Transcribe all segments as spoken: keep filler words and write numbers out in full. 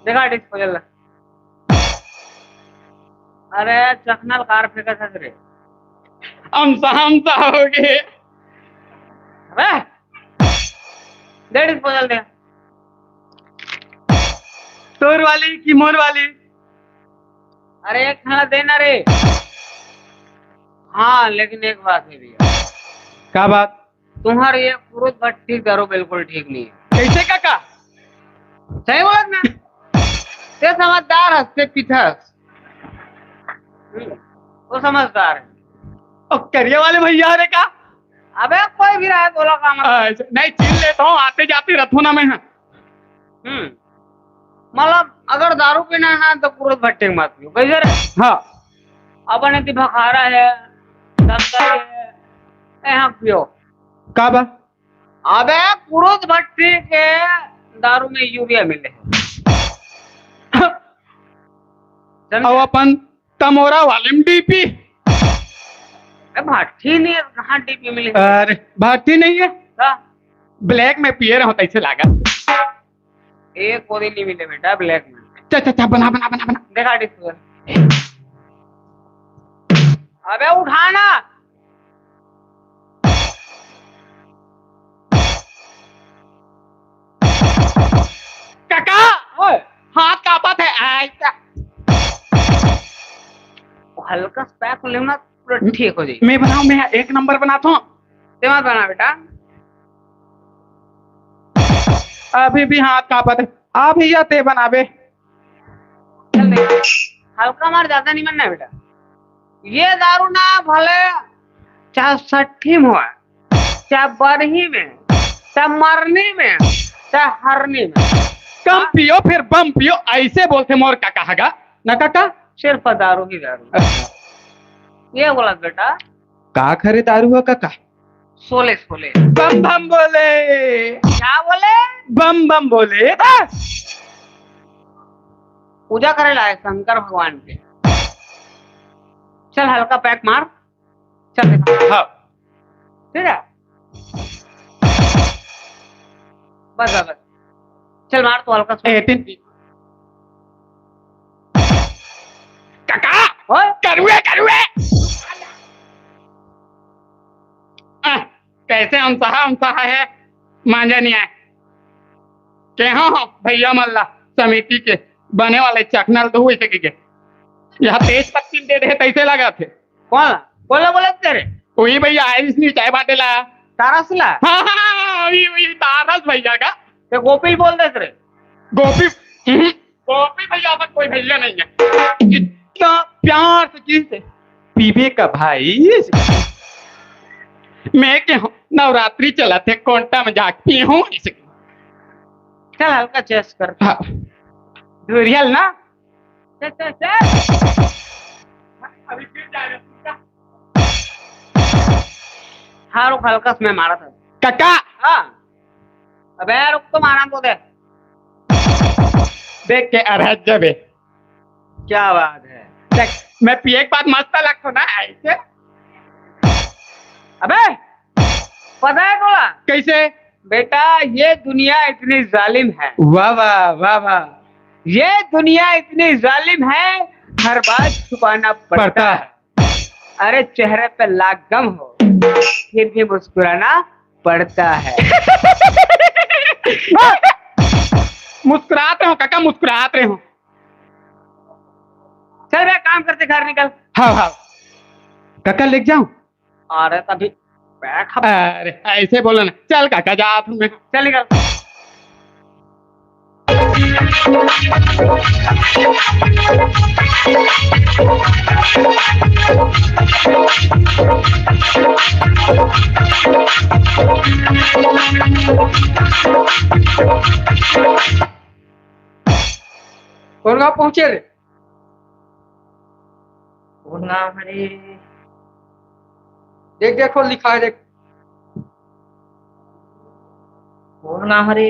देखा डिस्पोजल ला। अरे चखना ल काबर फेंकत हस रे? हम सहम सा हो गए। अबे दे डिस्पोजल दे। तोर वाली कि मोर वाली? अरे एक ठन दे ना रे। हाँ, लेकिन एक बात है भैया। का बात? तुम्हार ये कुरुद भट्टी दारू बिल्कुल ठीक नहीं है। कैसे काका? सही बोलत ना। ते समझदार हस, ते पीथस। हम्म, वो समझदार है। और करिया वाले भैया रे का? अबे कोई भी रहे, बोला का मतलब? अच्छा, नहीं, चिल लेता हूँ, आते जाते रथो ना मैं। हम्म, मतलब अगर दारू पीना है ना तो कुरुद भट्टी के मत पियो, कैसे रे? हाँ। अपन इतनी भखारा है, दमदारी है, यहाँ पियो। का बा? अबे कुरुद भट्टी के दारू में यूरिया मिले है। समझे? अब अपन तमोरा वाले में डीपी। अरे भट्टी नहीं है, कहाँ डीपी मिले? अरे भट्टी नहीं है, हाँ। ब्लैक में पिए रहो तैसे लागा। एक गोली नहीं मिले बेटा ब्लैक में। चा, चा, चा, बना, बना, बना, बना। देखा डिस्पोजल। अबे उठाना। काका, ओए। हाथ कांपत है। आय, का-, हल्का सा पैक ले ना, पूरा ठीक हो जाए। मैं बनाऊं, मैं एक नंबर बनाता हूँ। ते मत बना बेटा। अभी भी हाथ कांपत है। आ भैया, ते बनाबे। चल देख, हल्का मार, ज्यादा नहीं बनना है बेटा। ये दारू ना भले चाहे सट्ठी में हो, चाहे बरही में, चाहे मरनी में, चाहे हरनी में। कम हाँ? पियो, फिर बम पियो, ऐसे बोलते मोर काका हगा ना काका। सिर्फ दारू ही दारू। अच्छा। ये बोला बेटा। का खरे दारू है काका? शोले, शोले। बम बम बोले। क्या बोले? बम बम बोले। पूजा करे लाए शंकर भगवान के। चल हल्का पैक मार। चल देखा। हाँ। ठीक है। बस, बस, बस। चल मार तो हल्का सा। ए, तीन। काका, ओए। करुए, करुए। आह, कैसे अनसहा, अनसहा है, मांजा नहीं आए। के हाँ, हाँ, भैया मल्ला समिति के बने वाले चखना ल दहू इसे के। यहाँ तेज पत्ती दे दे, तैसे लगा थे। कौन? बोला, बोला तेरे? वही भैया, आइस नहीं चाय बाटे ला। तारस ला? हाँ, हाँ, हाँ, वही, वही, तारस भैया का। ते गोपी बोल दे तेरे। गोपी, हम्म, गोपी भैया का कोई भैया नहीं है। इतना प्यार से किसे पीबे का भाई। मैं के हूँ, नवरात्रि चला थे, कोंटा में जाके पी हूँ। चल, हल्का चेस्ट कर। हाँ। धुरियल ना? चल, चल, चल। अभी फिर जा रहे हैं। हाँ, रुक, हल्का से मैं मारा था। काका। हाँ। अबे रुक, तो मारा तो दे। देख के अरहत जबे। क्या बात है। देख, मैं पिए के बाद मस्त लगता ना ऐसे। अबे, पता है तोला? कैसे? बेटा, ये दुनिया इतनी जालिम है। वाह, वाह, वाह, वाह। ये दुनिया इतनी जालिम है, हर बात छुपाना पड़ता पड़ता है। अरे, चेहरे पे लाख गम हो, फिर भी मुस्कुराना पड़ता है। मुस्कुरात रहे हो काका, मुस्कुरात रहे हो। चल बे, काम करते घर निकल। हाँ, हाँ। काका, लेके जाऊं? अरे, तभी बैठ। अरे, ऐसे बोलो ना। चल काका, जा तू, मैं। चल निकल। कौन गाँव पहुंचे रे? कौन गाँव हरे? देख, देख, वो लिखा है, देख। कौन गाँव हरे?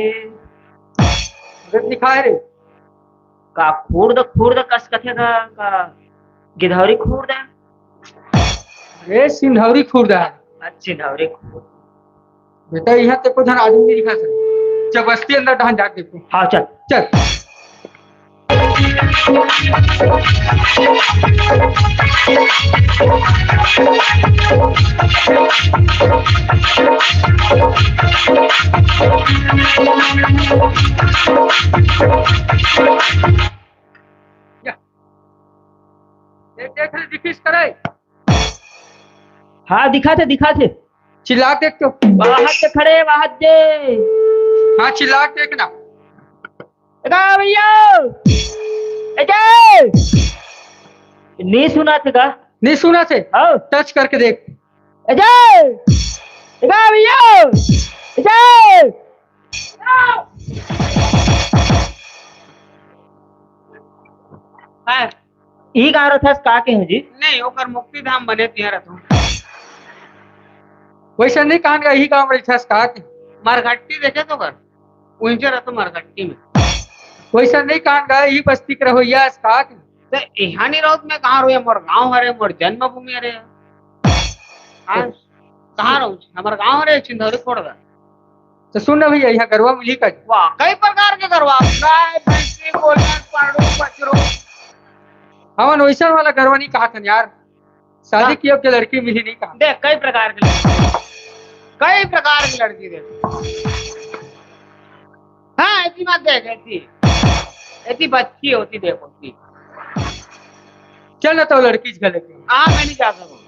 देख, लिखा है रे। का खुर्द, खुर्द कस कथे का, का गिधौरी खुर्द है? अरे, सिंधौरी खुर्द है। अच्छा, सिंधौरी खुर्द। बेटा, यहाँ ते को झन आदमी नहीं दिखा सके। चल, बस्ती अंदर डहान जाके देखो। हाँ, चल। चल। देख, देख रे, दिखिस करे। हाँ, दिखाथे, दिखाथे। चिल्ला के देख तो। वहाँ से खड़े, वहाँ दे। हाँ, चिल्ला के देख ना। ए गा भैया। ए जय। नहीं सुनाथे का? नहीं सुनाथे? हाँ। टच करके देख। ए जय। ए गा भैया। ए जय। हाँ। ई गाँव रथस का के हो जी? नहीं, ओकर मुक्ति धाम बने तिहां रथों। वैसा नहीं कहन गा, ई गाँव रथस का के? मरघट्टी देखे तो कर, उइंचे रथों मरघट्टी में। वैसा नहीं कहन गा, ई बस्ती के रहोइया अस का के? ते इहाँ नहीं रहों त मैं कहाँ रहों? मोर गाँव हरे, मोर जन्मभूमि हरे। हाँ, कहाँ रहों? हमर गाँव हरे, चिंदौरी खोड़ गा। तो सुन ना भैया, यहाँ गरवा मिली का? वाह, कई प्रकार के गरवा, गाय, भैंसी, गोल्लर, पाड़ू, बछरू। हमन वैसन वाला गरवा नहीं कहत हन यार, शादी हाँ। के योग्य लड़की मिली नहीं कहा। देख, कई प्रकार के लड़की, कई प्रकार की लड़की देख। हाँ, ऐसी मत देख, ऐसी, ऐसी बच्ची होती, देखो, ऐसी। चल ना तो लड़की झलक। हाँ, मैं नहीं जा सकूँ।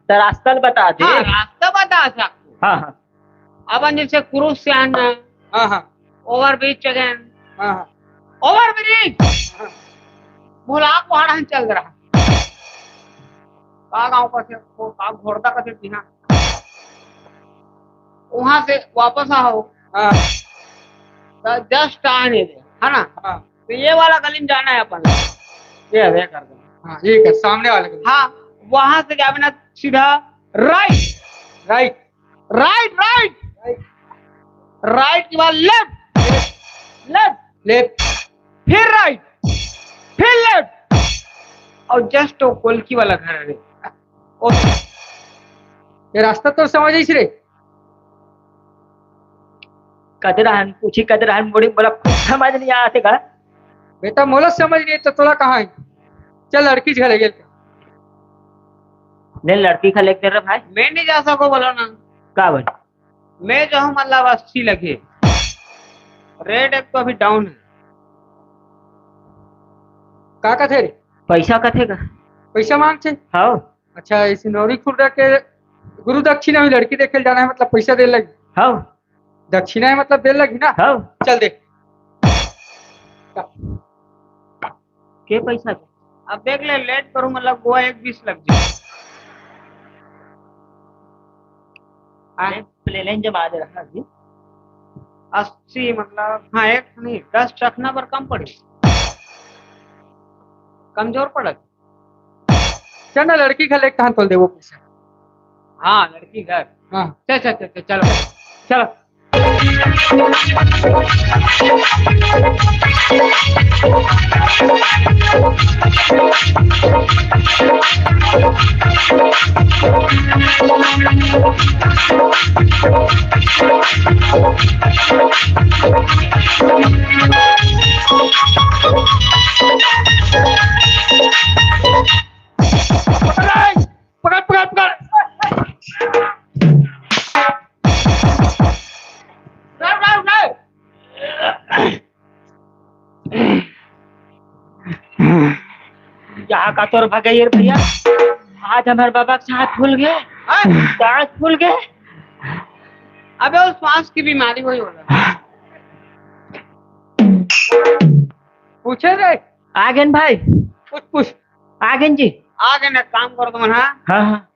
तो रास्ता ल बता दे। हाँ, रास्ता बता सकूँ। हाँ, हाँ। अपन जैसे क्रूज से आना, हाँ, हाँ। ओवरब्रिज चढ़े, हाँ, हाँ। ओवरब्रिज। हाँ। भोला कोहाड़ा चल रहा। का गाँव का से, को का घोड़दा का से बिहान। वहां से वापस आओ। हाँ। तो जस्ट आने दे, है ना? हाँ। तो ये वाला गली में जाना है अपन। ये है, ये कर दो। हाँ, ये कर, सामने वाले गली। हाँ, वहां से जावे ना सीधा right. Right. Right, right. Right. Right के बाद लेफ्ट। लेफ्ट। लेफ्ट। फिर राइट। फिर लेफ्ट। और जस्ट वो कोलकी वाला घर है। ओ, ये रास्ता तो समझ आइस रे। कदे रहन, पूछी कदे रहन, मोड़ी बोला, कुछ समझ नहीं आया थे का? बेटा, मोला समझ नहीं तो तोला कहाँ है? चल, लड़की झले गेल। ले, लड़की का लेके रे भाई। मैं नहीं जा सको, बोलो ना। का बोल? मैं जो हूँ, मतलब, अस्सी लगे। रेट एक तो अभी डाउन है। का कथे रे? पैसा कथे का? पैसा मांगथे? हाँ। अच्छा, इस नौरी खुर्दा के गुरु दक्षिणा में लड़की देखे जाना है, मतलब पैसा दे लगी? हाँ। दक्षिणा है, मतलब दे लगी ना? हाँ। चल दे। के पैसा के? अब देख ले, लेट करूँ, मतलब गोवा एक बीस लग जाए। हाँ। ले, प्लेन जमा दे रहा जी। अस्सी, मतलब, हाँ, एक नहीं, दस रखना पर कम पड़ी, कमजोर पड़त। चल ना, लड़की घर लेके कहाँ तोल दे वो पैसा। हाँ, लड़की घर। हाँ। चल, चल, चल, चल, चलो। चलो। पकड़, पकड़, पकड़। उठा, उठा, उठा। यहाँ का तोर भगैया रे भैया, आज हमारे बाबा के साथ भूल गए, हाँ? साथ भूल गए। अबे, वो सांस की बीमारी वही होगा। पूछे रे। आगे न भाई। पूछ, पूछ। आगे न जी। आगे न, काम करो तुम, हाँ? हाँ, हाँ।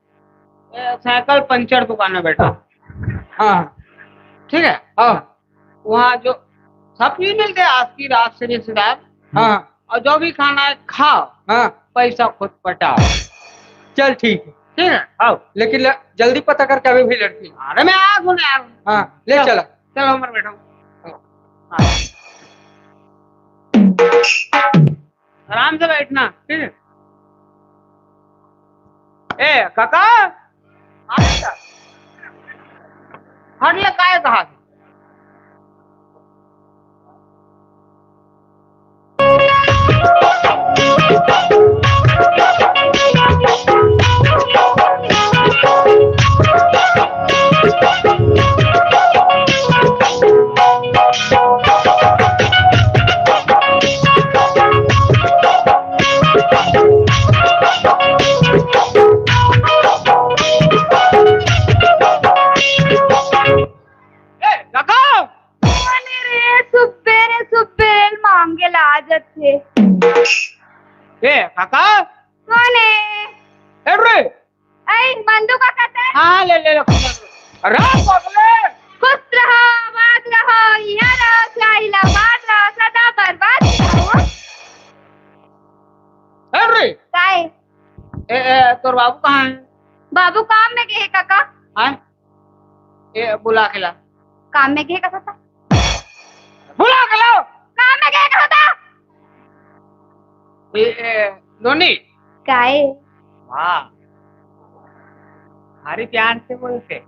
ए, साइकिल पंचर दुकान में बैठा। हाँ। ठीक है? हाँ। वहाँ जो सब चीज मिलते हैं, आज की रात से रिश्तेदार। हाँ। और जो भी खाना है, खाओ। हाँ। पैसा खुद पटाओ। चल, ठीक है। ठीक है? आओ। लेकिन ल-, जल्दी पता करके अभी भी लड़की। अरे, मैं आ गया यार। हाँ, ले चलो। चला। चलो, उमर, बैठो। हाँ। आराम से बैठना, ठीक है? ए, काका, आ बेटा। हट ले, काय कहा? ए, काका? कोन हे? ए रे! ए, मंदू काका ते? हाँ, ले, ले, ले। अरे, पगले! खुश रहो, आबाद रहो, इहाँ रहो, चाही ला बात रहो, सदा बर्बाद रहो। ए रे! काय? ए, ए, तोर बाबू कहाँ हे? बाबू काम में गे हे, काका। हाँ? ए, बुला के ला। काम में गे हे, काका। बुला के लाओ। काम में गे हे, काका। ए, ए, नोनी। काय? वाह। भारी प्यार से बोलथे।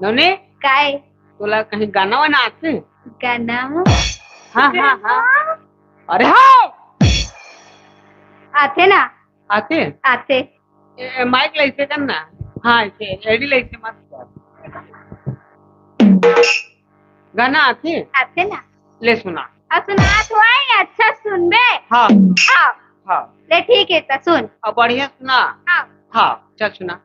नोनी। काय? तोला कहीं गाना वाना आथे? गाना? हाँ, हाँ, हाँ। अरे हाँ। आथे ना। आथे? आथे। ए, माइक ल अइसे कर ना। हाँ, अइसे, एड़ी ल अइसे मत कर। गाना आथे? आथे ना। ले सुना। अब सुना तो आए, अच्छा सुनबे? हाँ। हाँ। हाँ। ले ठीक हे, त सुन। अब बढ़िया सुना। हाँ। हाँ, चल सुना।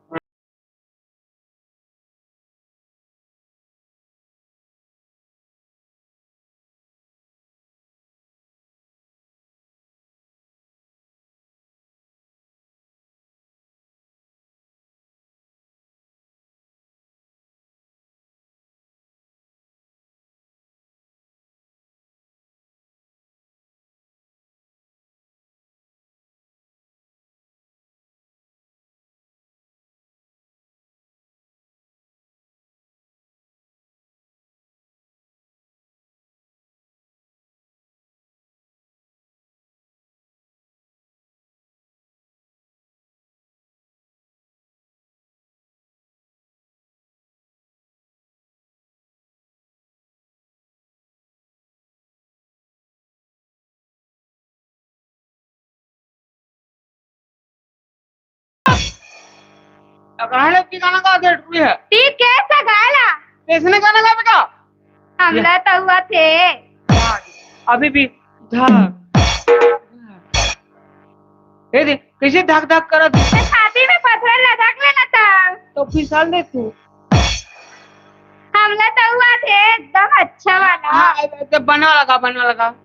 अकराने की गाना गा दे टुरी हे। ती कैसा गायला? कैसने गाना गाबे का? हमला तउआ थे। अभी भी धक। ए दे, कैसे धक धक करत हे? मैं छाती में पत्थर लगा के लेना था। तो फिसल दे तू। हमला तउआ थे एकदम अच्छा वाला। हाँ, ए, ए, बने वाला गा, बने वाला गा।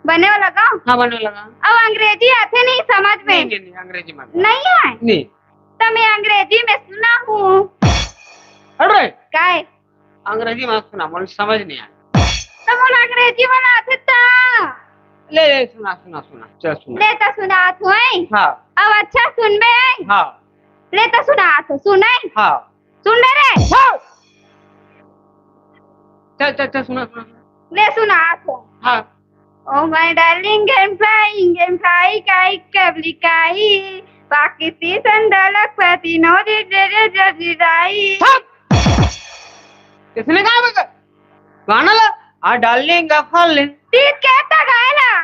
बने वाला गा? हाँ, बने वाला गा। अब अंग्रेजी आथे नहीं समझ में? नहीं, नहीं, नहीं, अंग्रेजी मत। नहीं आए? नहीं। तो मैं अंग्रेजी में सुना हूँ। अरे! काय? अंग्रेजी में सुना, मोला समझ नहीं आए। तो मोला अंग्रेजी वाला आथे ता। ले, ले, सुना, सुना, सुना, चल सुना। ले तो सुना तू, हैं? हाँ। अब अच्छा सुनबे, हैं? हाँ। ले तो सुना तू, सुन, हैं? हाँ। सुन ले रे। हाँ। चल, चल, चल, सुना, सुना, सुना। ले सुना तू। हाँ। Oh my darling, I'm flying, I'm flying, काई कबली काई, पाकिस्ती संडलक पति नो रे रे रे रे रे राई। थक। किसने कहा बे? गाना ला, आ डार्लिंग, आ फॉलिंग। तीस के तक आएला।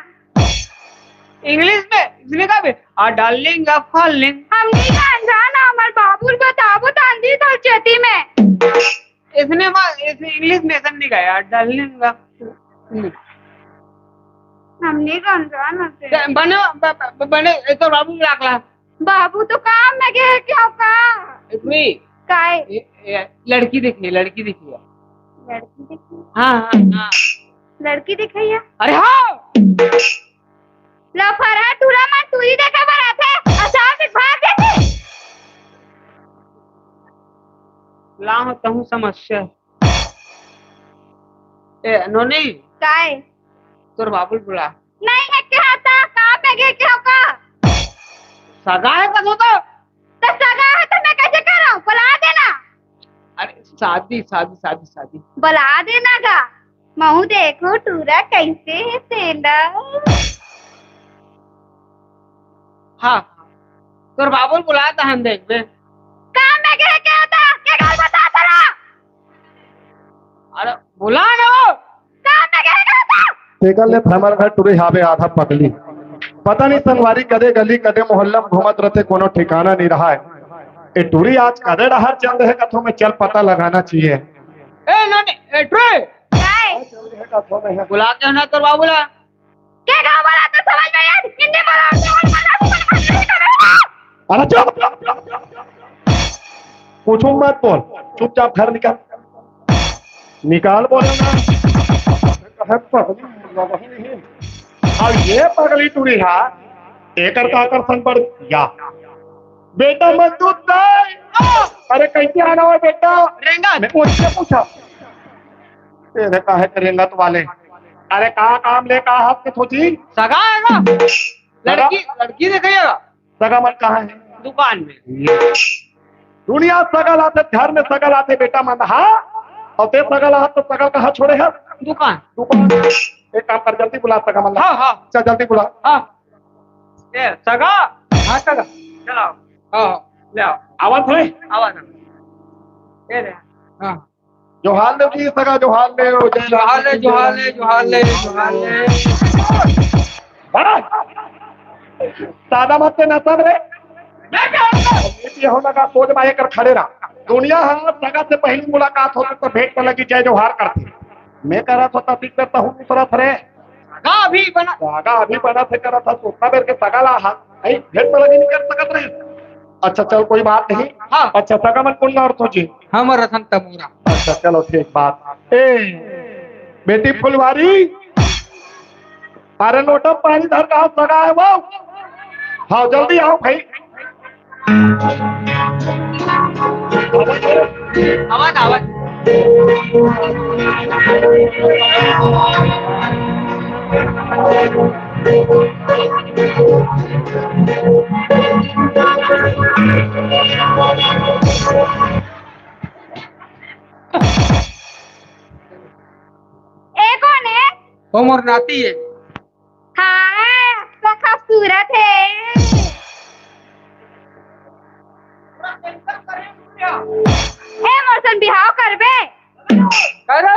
इंग्लिश में, इसने कहा बे, आ डार्लिंग, आ फॉलिंग। हम नहीं गान जाना, हमारे बाबू को ताबूत आंधी तो चेती में। इसने मा-, इसने इंग्लिश में ऐसा नहीं गाया, डार्लिंग का। हमने कौन सा ना से? बने, ब-, ब-, बने, ये तो बाबू लाकला। बाबू तो काम में गए, क्यों का? इतनी? काय? ये, ये, लड़की देखिए, लड़की देखिए। लड़की देखिए? हाँ, हाँ, हाँ। लड़की दिखाइए। अरे हाँ! लफरा टूरा मन टूरी देखे बर आथे, अचानक भाग देथे। लाहूं तहूं समस्या। ए, नोनी। काय? तोर बाबू ल बुला। नहीं हे, कहा था, काम में गए, क्यों का? सगा हे का तो? तो सगा हे तो मैं कैसे करूं? बुला देना। अरे, शादी, शादी, शादी, शादी। बुला देना गा। महू देखो टूरा कैसे हे तेला। हाँ, तोर बाबू ल बुला दहन देखबे। काम में गए क्या था? के गाल बता तेरा? अरे, बुला ना वो। काम में गए क्या था? तेकर ले हमर घर टूरी हावे आधा पगली। पता नहीं संगवारी कदे गली, कदे मोहल्ला में घूमत रहते, कोनो ठिकाना नहीं रहा है। ए टूरी आज कदे डहर चल रहे कथो में चल पता लगाना चाहिए। ए, नोनी, ए, टूरी। काय? बुला के ना तोर बाबू ला। के गाँव वाला तो समझ में यार, हिंदी बोलो, हिंदी बोलो, हिंदी बोलो। अरे चुप, चुप, चुप, चुप, चुप। कुछ मत बोल, चुपचाप घर निकल। निकाल बोले ना। कहे पगली, वही नहीं। अउ ये पगली टूरी हा, एकर का कर संग बढ़ या। बेटा मंदू दाई, अरे कैसे आना हुआ बेटा? रेंगत। मैं उससे पूछा। तेरे का है रेंगत वाले? अरे का काम ले का हाथ के थोची? सगा है ना? लड़की, लड़की देखिएगा। सगा मन कहाँ है? दुकान में। ये दुनिया सगा लाथे, घर में सगा लाथे बेटा मन, हाँ? अउ ते सगा लाथे तो सगा कहाँ छोड़े है? दुकान। दुकान। एक काम कर, जल्दी बुला सगा मन ला। हाँ, हाँ। चल जल्दी बुला। हाँ। ए, सगा। हाँ, सगा। चलाओ। हाँ। ले आओ। आवाज है? आवाज है। ये ले। हाँ। जोहार ले जी, सगा जोहार ले, जय राम जोहार ले, जी, जोहार ले, जोहार ले, जोहार ले। बड़ा सादा मत से नसम रे। ये हो लगा, सोच मा एकर खड़े रहा। दुनिया हा सगा से पहली मुलाकात होथे तो भेंट में लगी जय जोहार करथे। मैं करत होता दिख तो हूँ दूसरा थे। सगा अभी बना। सगा अभी बना थे करत हा, तो उतना बेर के सगा ला हा। नहीं, भेंट में लगी नहीं कर सकत रहे। अच्छा चल, कोई बात नहीं। हाँ। अच्छा सगा मन कुन ला और सोची? हमर रतन तमोरा। अच्छा चलो ठीक बात। ए बेटी फुलवारी, अरे लोटा पानी धर कहाँ सगा है वो? हाँ जल्दी आओ भाई। आवाज, आवाज। ए कोन हे? ओ मोर नाती हे। हाँ, अच्छा खूबसूरत हे। ए मोर सन बिहाव करबे? अरे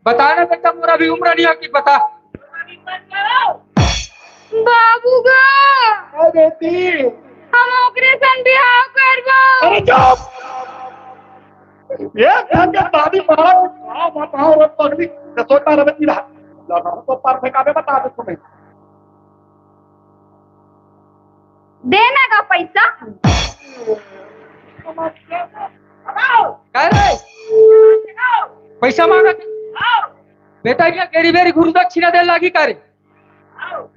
बता ना बेटा, मोर अभी उम्र नहीं हे कि बता। बाबू गा, अरे बेटी। हम ओकरे सन बिहाव करबो। अरे चुप। ये घर के शादी मारा, हाँ, बताओ रे पगली, तो सोचता रहे कि रहा। लगा तो पर फेंका दे, बता दे तुम्हें। देना का पैसा? का रे? पैसा मांगत? बेटा, ये गेरी बेरी गुरु दक्षिणा दे लागी का रे?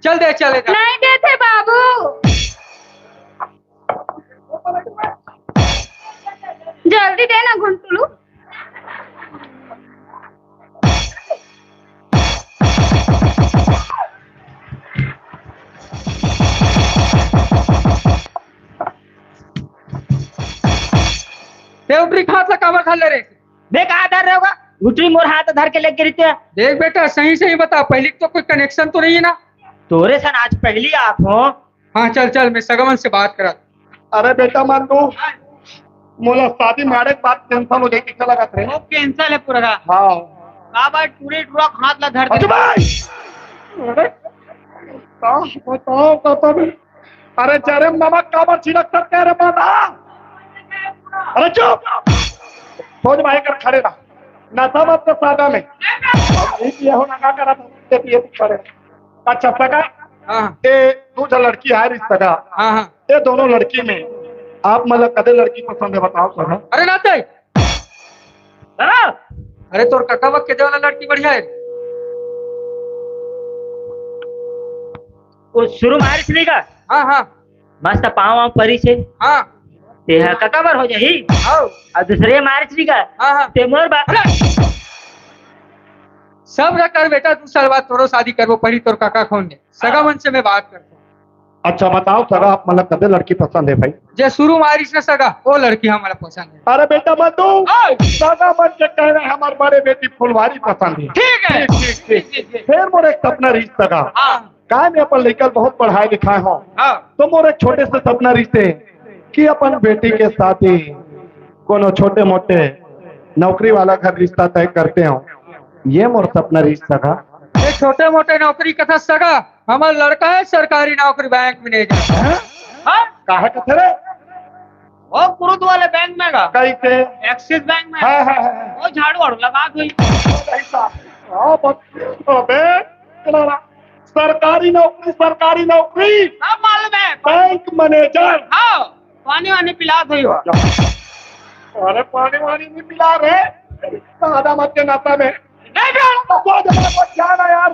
चल दे, चल दे। नहीं देथे बाबू। जल्दी दे ना घुंटुलू। ते उठरी खात ला काबर धर ले रे? मैं कहाँ धर रहे होगा? उठरी मोर हाथ धर के लेके रहते हैं। देख बेटा, सही सही बता, पहली तो कोई connection तो नहीं है ना? तोरे सन आज पहली आप हो। हाँ, चल, चल, मैं सगा मन से बात करा। अरे बेटा, मान तू, मोला शादी मारे के बाद cancel हो जाई, कैसा लगा रे? वो cancel है पूरा। हाँ। का बात, टूरी टूरा हाथ ला धर दे। अच्छा भाई। अरे, का बताओ, का तब? अरे, जरे नमक काबर छिड़क सकते हैं रे बाबा? अरे चुप। सोच भाई कर खड़े रहा। नशा मत कर सादा में। ये हो लगा कर आप ये खड़े। अच्छा सगा, हाँ। ये दो झन लड़की आए रिस सगा। हाँ, हाँ। ये दोनों लड़की में आप मतलब कदे लड़की पसंद है बताओ सगा? अरे नाते। दादा। अरे तोर काका बक के वाला लड़की बढ़िया है। वो शुरू मारिस नहीं का? हाँ, हाँ। मस्त पाँव वाँव परिस हे। हाँ। ते हा कका बर हो जाही? हाँ। अउ दूसरे मारिस नहीं का? हाँ, हाँ। ते मोर बा-, अरे! सब रह कर बेटा, दू साल बाद तोरो शादी करबो, पहली तोर काका खोन ले। सगा मन से मैं बात करता हूँ। अच्छा बताओ सगा, आप मतलब कदे लड़की पसंद है भाई? जे शुरू मारिस ना सगा, वो लड़की हमारा पसंद है। अरे बेटा मधु, ओए! सगा मन के कहना है हमारे बड़े बेटी फुलवारी पसंद है। ठीक है। ठीक, ठीक, ठीक। ठीक, ठीक, ठीक। फिर मोर एक सपना रिस सगा। हाँ। काय मैं अपन लइका ल बहुत पढ़ाए लिखाए हूँ। हाँ। तो मोर एक छोटे से सपना रिहिसे कि अपन बेटी के शादी कोनो छोटे मोटे नौकरी वाला घर रिश्ता तय करते हो। ये मोर सपना रिहिस सगा। ये छोटे मोटे नौकरी कथा सगा, हमार लड़का है सरकारी नौकरी बैंक manager। हैं? हाँ? काहे कथे रे? वो कुरुद वाले बैंक में का? कैसे? Axis बैंक में। हाँ, हाँ, हाँ। वो झाड़ू वाड़ू लगा दो। हाँ, बस, अबे, सरकारी नौकरी, सरकारी नौकरी। सब मालूम है। Bank manager। हाँ, पानी वानी पिला दो ही हो। अरे पानी वानी नहीं पिला रहे, तो आधा मत के नाता में। नहीं पिला। तो बहुत ज्यादा मत जाना यार।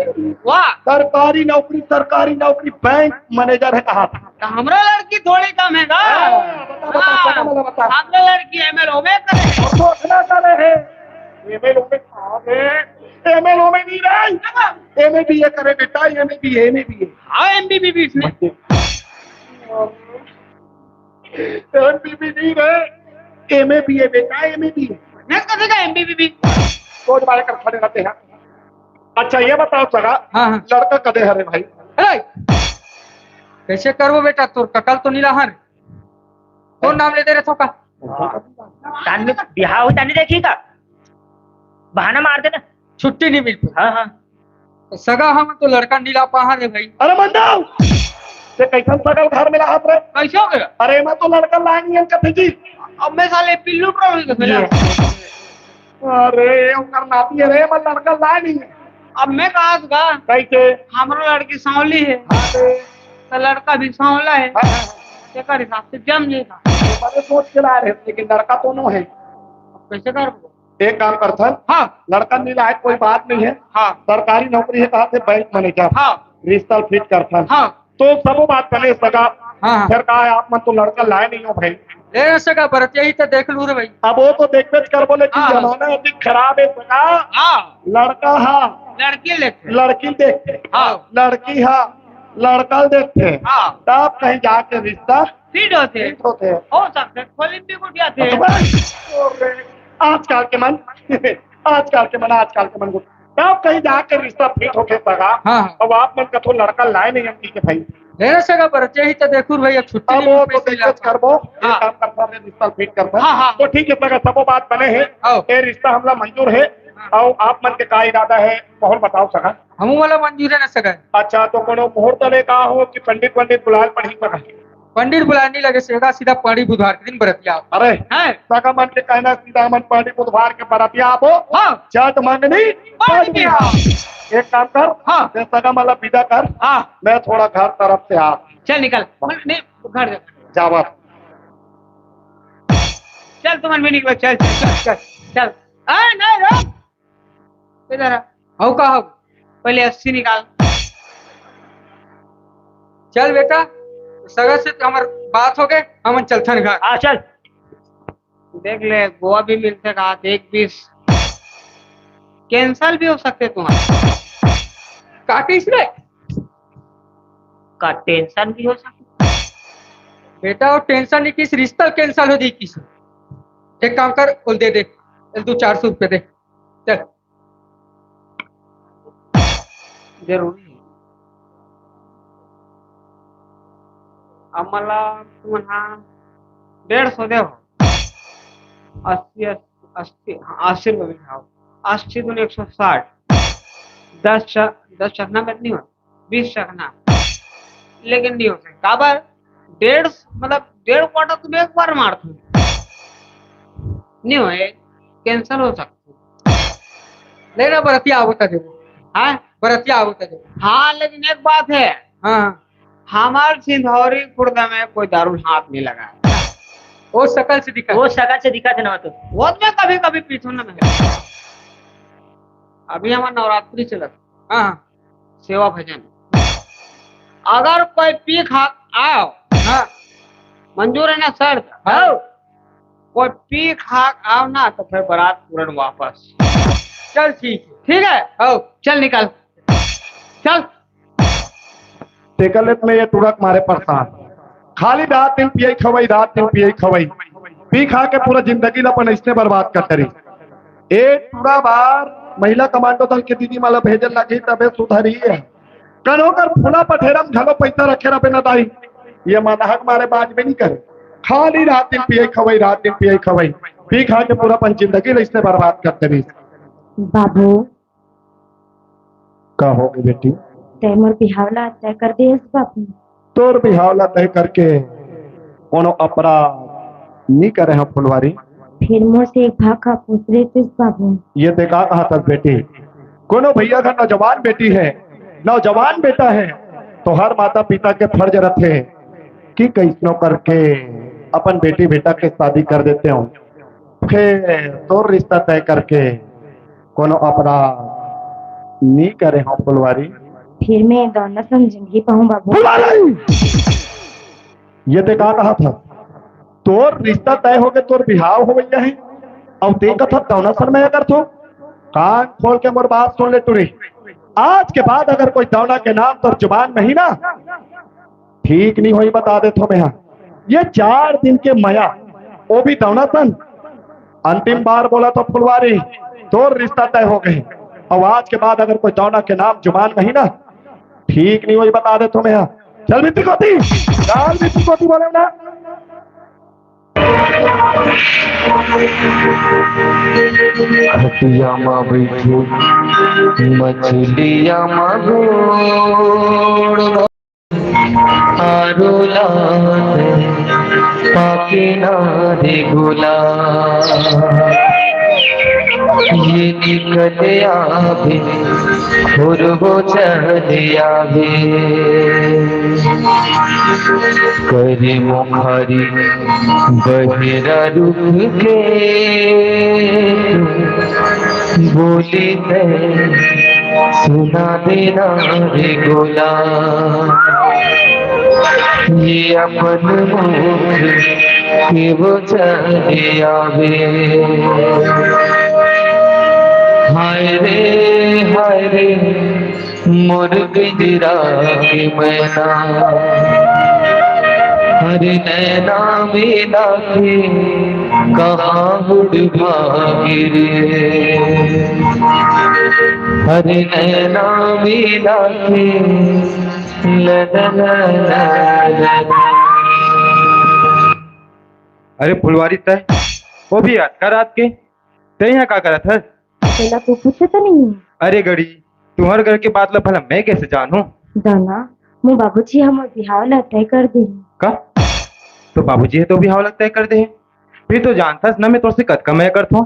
वाह। सरकारी नौकरी, सरकारी नौकरी, बैंक मैनेजर हे कहा था। त हमरो लड़की थोड़ी कम हे का? हाँ, बता, बता, हाँ, बता, बता, बता। हमरो लड़की एमएल होबे करे। सोचना करे हे। एमएल होबे, अरे, एमएल होबे नहीं रे। एमए बीए करे बेटा, एमए बीए, एमए बीए। हाँ, एमबीबीएस में। एमबीबी नहीं रे, एमए बीए बेटा, एमए बीए। मैं कभी का एमबीबी? रोज बारे कर खड़े रहते हैं। अच्छा, ये बताओ सगा, हाँ, हाँ। लड़का कदे हरे भाई? अरे, कैसे करबो बेटा, तोर ककल तो नीला हर, तोर नाम लेते रहथो का? तान में बिहाव हो, तानी देखी का? बहाना मार देना। छुट्टी नहीं मिल पाई। हाँ, हाँ। तो सगा हम तो लड़का नी ला पाहा रे भाई। अरे मंदाव, ते कैसन सगा घर में ला हाथ रे? कैसे हो गया? अरे मैं तो लड़का ला नहीं है कथे जी। अब मैं साले पिल्लू ट्रोल हो गया। अरे ओकर नाती है रे, मैं लड़का ला नहीं है। अब मैं कहा था कैसे? हमरो लड़की सांवली है। हाँ रे। तो लड़का भी सांवला है। हाँ, हाँ, हाँ। तेकर हिसाब से जम जाएगा। तो बड़े सोच के ला रहे, लेकिन लड़का दोनों है। अब कैसे करबो? एक काम करथन, हाँ। लड़का नी लाए, कोई बात नहीं है। हाँ। सरकारी नौकरी है, कहा थे बैंक मैनेजर। हाँ। रिश्ता फिट करथन। हाँ। तो सबो बात बने सगा। हाँ, हाँ। फिर कहा, आप मन तो लड़का लाए नहीं हो भाई। ले सगा, बरतिया ही तो देख लू रे भाई। अब वो तो देखबे करबो, लेकिन हाँ। जमाना अधिक खराब है सगा। हाँ। लड़का हा लड़की लेथे। लड़की देखथे। हाँ। लड़की हा लड़का देखथे। हाँ। तब कहीं जाके रिश्ता फिट होथे। फिट होथे। हो सकथे, खोली भी गुटिया थे। अरे, आजकल के मन, आजकल के मन, आजकल के मन गुट-, तब कहीं जाके रिश्ता फिट होके सगा। हाँ। अब आप मन कथो लड़का लाए नहीं हम के भाई। ले सगा, बरतिया ही तो देखू रे भाई, अब छुट्टी अब नहीं वो मिल तो पाई देखबे ला। करबो, ये हाँ। काम करता है, रिश्ता फिट करता है। हाँ, हाँ। तो ठीक है सगा, सबो बात बने हैं। आओ। ये रिश्ता हमला मंजूर है। हाँ। और आप मन के का इरादा है, बहुत बताओ सगा। हमू वाला मंजूर है ना सगा। अच्छा, तो कोनो मुहूर्त ले का हो कि पंडित, पंडित बुलाए पड़ही सगा? पंडित बुलाए नहीं लगे सगा, सीधा पड़ी बुधवार के दिन बरतिया। अरे, हैं? सगा मन के कहना सीधा मन पड़ी बुधवार के बरतिया आबो। हाँ। चट मंगनी, पड़ी पड़ी बिहाव। बिहाव। एक काम कर, हाँ। ते सगा मला विदा कर। हाँ। मैं थोड़ा घर तरफ से आ। चल निकल। नहीं, घर जा। जावत। चल तुमन भी निकलो, चल, चल, चल, चल, चल। ए, नहीं, रुक। इधर आ। हौ का हौ? पहले अस्सी निकाल। चल बेटा, सगा से तो हमर बात हो गए, हमन चलथन घर। हाँ, चल। देख ले, गोवा भी मिलथे का, एक बीस cancel भी हो सकथे तुम्हारा। का कहिस रे? का tension भी हो सकथे? बेटा, वो tension नहीं किस, रिश्ता cancel हो जाई किस। एक काम कर, बोल दे दे, दू चार सौ रुपये दे, चल। जरूरी है। अब मला तुमन हा डेढ़ सौ दे हो। अस्सी, अस्सी, अस्सी, हाँ, अस्सी रुपये में खाओ। अस्सी दूनी एक सौ साठ। दस च-, दस चखना में नहीं हो, बीस चखना। लेकिन नहीं हो सकता। काबर? डेढ़, मतलब, डेढ़ quarter तुम एक बार मारते हो। नहीं हो, cancel हो सकता। नहीं ना, बरतिया आवत है देखो। हाँ? बरतिया आवत है देखो। हाँ, लेकिन एक बात है। हाँ। हमार सिंधौरी खुर्दा में कोई दारू हाथ नहीं लगाया। वो शकल से दिखा। वो शकल से दिखा थे ना तो। वो तो मैं कभी-कभी पीछू ना मैं। अभी हमार नवरात्रि चलत। हाँ। सेवा भजन। अगर कोई पी खा आओ। हाँ। मंजूर है ना शर्त? हाँ। कोई पी खा आओ ना तो फिर बारात पूरन वापस। चल ठीक है। ठीक है? हाँ। चल निकल। चल। तेकर ले त मैं ये टुरा के मारे परेशान। खाली रात दिन पियई खवई, रात दिन पियई खवई। पी खा के पूरा जिंदगी ल अपन अइसने बर्बाद कर डरिस। ए टुरा बार महिला कमांडो दल के दीदी मन ल भेजे ल लगही तभे सुधरही। कनो कर फूला पठेरा म घलो पइसा रखे रबे न दाई। ये मनहा के मारे बाजबे नइ करे। खाली रात दिन पियई खवई, रात दिन पियई खवई। पी खा के पूरा अपन जिंदगी ल अइसने बर्बाद कर डरिस। बाबू, का होगे बेटी? तैं मोर बिहाव ला तय कर दे हस बाबू। तोर बिहाव ला तय करके कोनो अपराध नी करे हंव फुलवारी। फिर मोर से एक भाखा पूछ लेतेस बाबू। ये तैं का कहत हस बेटी? कोनो भैया घर नौजवान बेटी हे, नौजवान बेटा हे, तो हर माता पिता के फर्ज रथे कि कइसनो करके अपन बेटी बेटा के शादी कर देतेंव। फेर तोर रिश्ता तय करके कोनो अपराध नी करे हंव फुलवारी। फिर मैं दौना सन जिंदगी पाहूं बाबू। फुलवारी! ये ते का कहा था? तोर रिश्ता तय होगे, तोर बिहाव हो गया है, अउ ते कथा दौना सन मया करथो। कान खोल के मोर बात सुन ले टुरी, आज के बाद अगर कोई दौना के नाम तोर जुबान में ही ना, ठीक नहीं होई, बता देथो मैं हा। ये चार दिन के मया, वो भी दौना सन। अंतिम बार बोला तो फुलवारी, तोर रिश्ता तय हो गए। अब आज के बाद अगर कोई दौना के नाम जुबान में ही ना, ठीक नहीं होई, बता देथो मैं हा। चल मित्र कोती, चल मित्र कोती बोले ना। खटिया मा बैठे मछलिया मा गोड़ आरो लात पाके ना रे गोला। ये निकल आवे खुरबो चल आवे। करे मुखारी बहिरा रुख के बोली है सुना देना रे गोला। ये अपन मुख के वो चले आवे। हाय रे, हाय रे, मोर पिंजरा के मैना, हर नैना मिला के कहाँ उड़ भागे रे। हर नैना मिला के ला, ला, ला, ला, ला, ला। अरे फुलवारी तय, वो भी अतका रात के, तय यहाँ का करत हस? तेला तू पूछे तो नहीं? अरे गड़ी, तुम्हर घर के बात ला भला मैं कैसे जानूं? दाना, मोर बाबूजी हमर बिहाव ला तय कर दे। का? तो बाबूजी हे तो बिहाव ला तय कर दे हे। फिर तो जानथस ना मैं तोर से कतका मया करथों।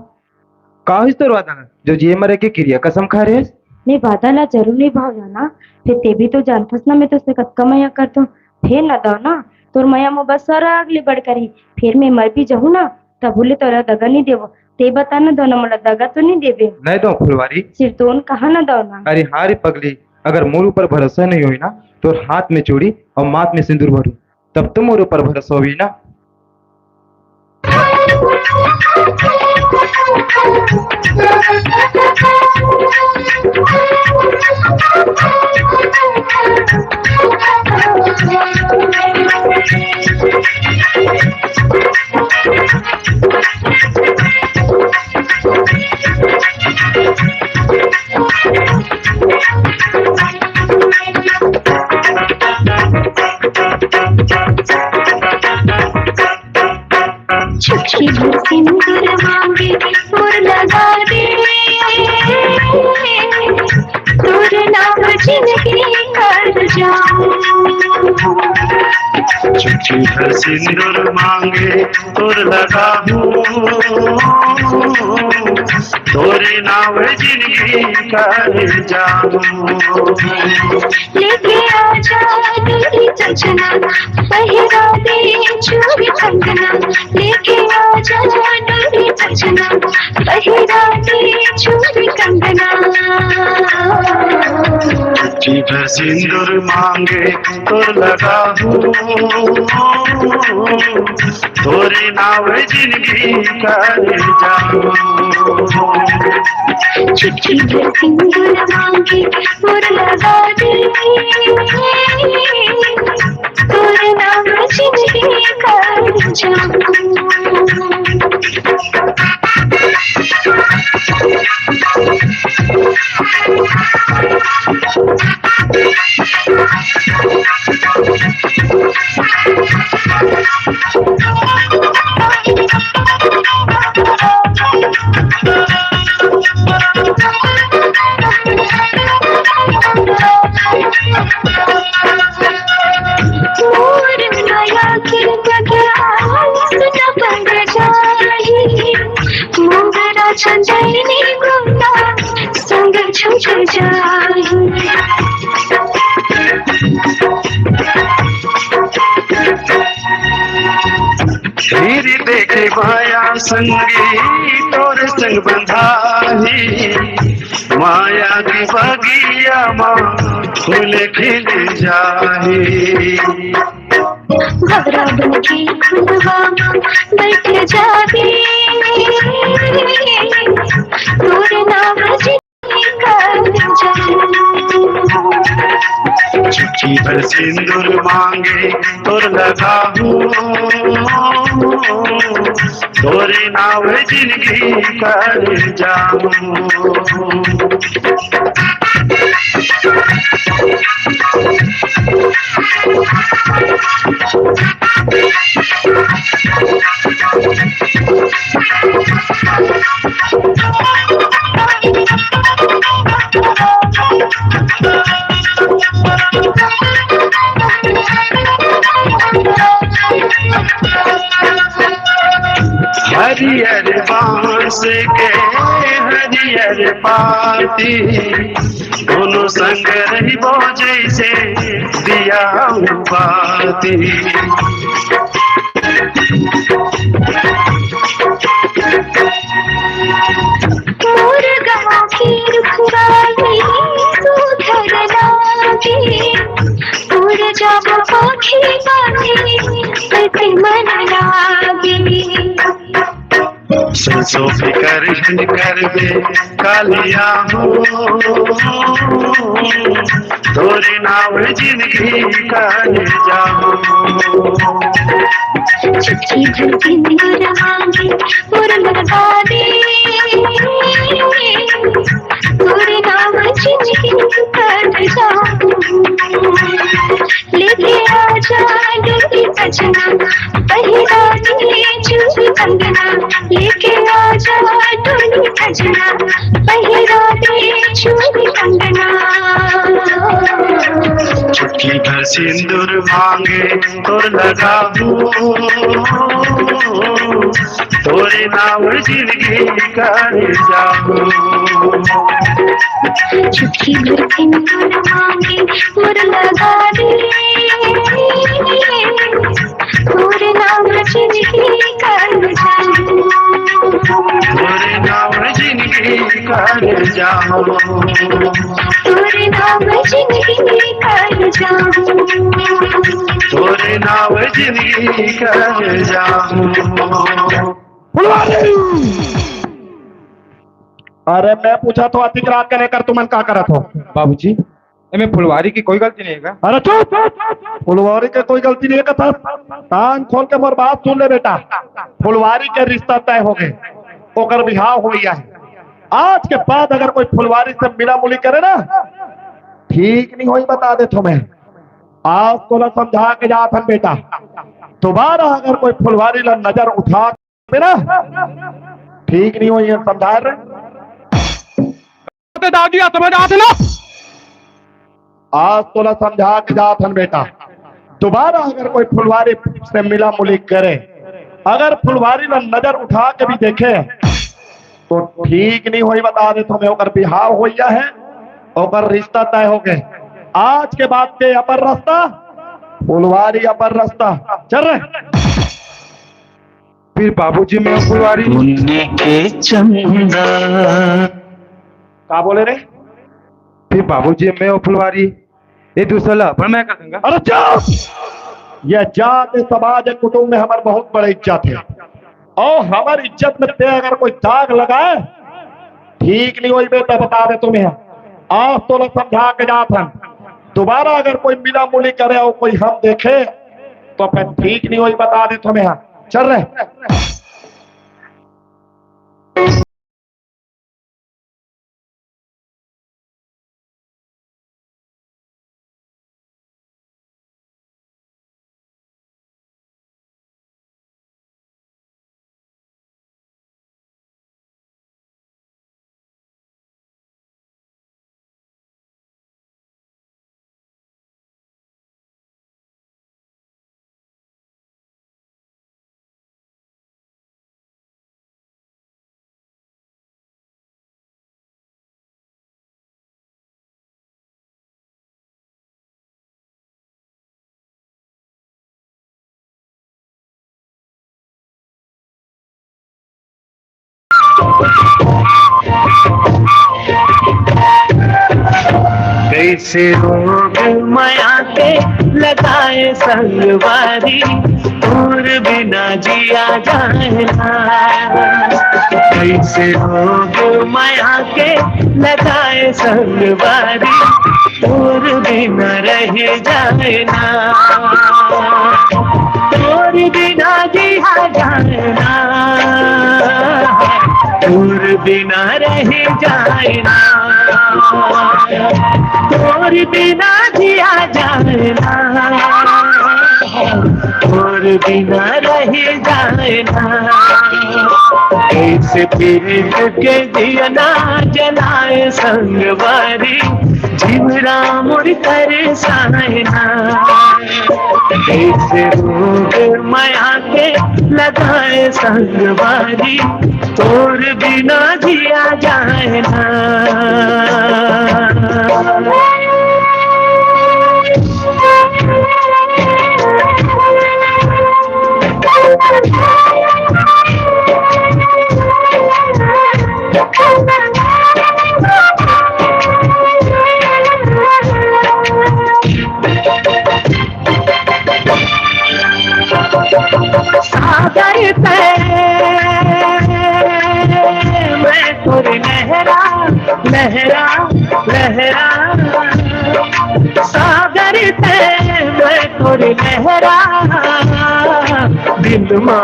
का होइस तोर वादा ला, जो जिए मरे के किरिया कसम खा रहे? मैं वादा ला जरूर निभाव दाना, फिर ते भी तो जानथस ना मैं तोर से कतका मया करथों। फिर ना दाना, तोर मया मोर बर सरग ले बढ़ कर ही। फिर मैं मर भी जाहूं ना, तभो ले तोला दगा नहीं देवो। ते बता ना दाना, मोला दगा तो नहीं देबे? नहीं दो फुलवारी। सिरतोन कहा ना दाना। अरे हाँ रे पगली, अगर मोर ऊपर भरोसा नहीं होई ना, तोर हाथ में चूड़ी और माथ में सिंदूर भरूं, तब तो मोर ऊपर भरोसा होई ना। चुटकी भर सिंदूर मांगे, मोर लगा दे, तोर नाम जिंदगी कर जाऊं। चुटकी भर सिंदूर मांगे, तोर लगा दूं, तोरे नाम जिंदगी कर जाऊं। लेके आजा दूरी कंगना, पहिरा दे चूड़ी कंगना। लेके आजा दूरी कंगना, पहिरा दे चूड़ी कंगना। चुटकी भर सिंदूर मांगे, तोर लगा दूं, तोरे नाम जिंदगी कर जाऊं। चुटकी भर सिंदूर मांगे, मोर लगा दे, तोर नाम जिंदगी कर जाऊं। फिर देखे माया संगी तोर संग बंधाही, माया के बगिया मा फूल खिल जाही। भवरा बन के फुलवा मा बैठ जाबे, तोर नाम जिनगी कर जाबे। चुटकी भर सिंदूर मांगे तोर लगाहूं, तोरे नाव जिनगी कर जाहूं। हरियर बांस के हरियर पाती, दोनों संग रहिबो जैसे दिया बाती। मोर गाँव के रुखवारी तू धर लागे, तोर जब पाखे पाखे कैसे मन लागे। सोचो फिकर झन करबे कालिया हो, तोरे नाव जिनगी कर जाहूं। चुटकी भर सिंदूर मांगे मोर लगा दे, तोरे नाव जिनगी कर जाहूं। लेके आजा डोली सजना, पहिरा दे चूड़ी कंगना। लेके आजा डोली सजना, पहिरा दे चूड़ी कंगना। चुटकी भर सिंदूर मांगे तोर लगाहूं, तोरे नाव जिनगी कर जाहूं। चुटकी भर सिंदूर मांगे मोर लगा दे, तोरे नाव जिनगी कर जाहूं। तोरे नाव जिनगी कर जाहूं। तोरे नाव जिनगी कर जाहूं। तोरे नाव जिनगी कर जाहूं। फुलवारी! अरे मैं पूछा तो अधिक रात के लेकर तुमन का करत हो? बाबूजी, एमे फुलवारी के कोई गलती नहीं है का? अरे चुप! फुलवारी के कोई गलती नहीं है कथा। कान खोल के मोर बात सुन ले बेटा। फुलवारी के रिश्ता तय हो गए, ओकर बिहाव हो गया है। आज के बाद अगर कोई फुलवारी से मिला मुली करे ना, ठीक नहीं होई, बता दे तुम्हें। आज तोला समझा के जात हन बेटा, दोबारा अगर कोई फुलवारी ला नजर उठा के ना, ठीक नहीं होई, समझा रहे। ते दादी आ समझ आते ना। आज तोला समझा के जात हन बेटा, दोबारा अगर कोई फुलवारी से मिला मुली करे, अगर फुलवारी ला नजर उठा के भी देखे, तो ठीक नहीं होई, बता दे तुम्हें। ओकर बिहाव होइया है, ओकर रिश्ता तय हो गए। आज के बाद के अपन रास्ता, फुलवारी अपन रास्ता। चल रहे। फिर बाबूजी, मैं फुलवारी। पुण्य के चंदा। का बोले रे? फिर बाबूजी, मैं फुलवारी। ये दूसरा ला, पर मैं का दूंगा? अरे चुप! ये जात, समाज, कुटुंब में हमार बहुत बड़ा इज्जत है, और हमार इज्जत में ते अगर कोई दाग लगाए, ठीक नहीं होई बेटा, बता दे तुम्हें। आज तोला समझा के जात हन, दोबारा अगर कोई मिला मुली करे और कोई हम देखे, तो फिर ठीक नहीं होई, बता दे तुम्हें। चल रहे। इस रोग माया के लगाए संगवारी, तोर बिना जिया जाए ना। कैसे रोग माया के लगाए संगवारी, तोर बिना रह जाए ना। तोर बिना जिया जाए ना, तोर बिना रह जाए ना, तोर बिना जिया जाए ना, तोर बिना रह जाए ना। कैसे पीरित के दिया ना जलाए संगवारी, जीवरा मोर तरसाए ना। कैसे रोग माया के लगाए संगवारी, तोर बिना जिया जाए ना। सागर ते मैं तोर लहरा, लहरा, लहरा। सागर ते मैं तोर लहरा, दिल मा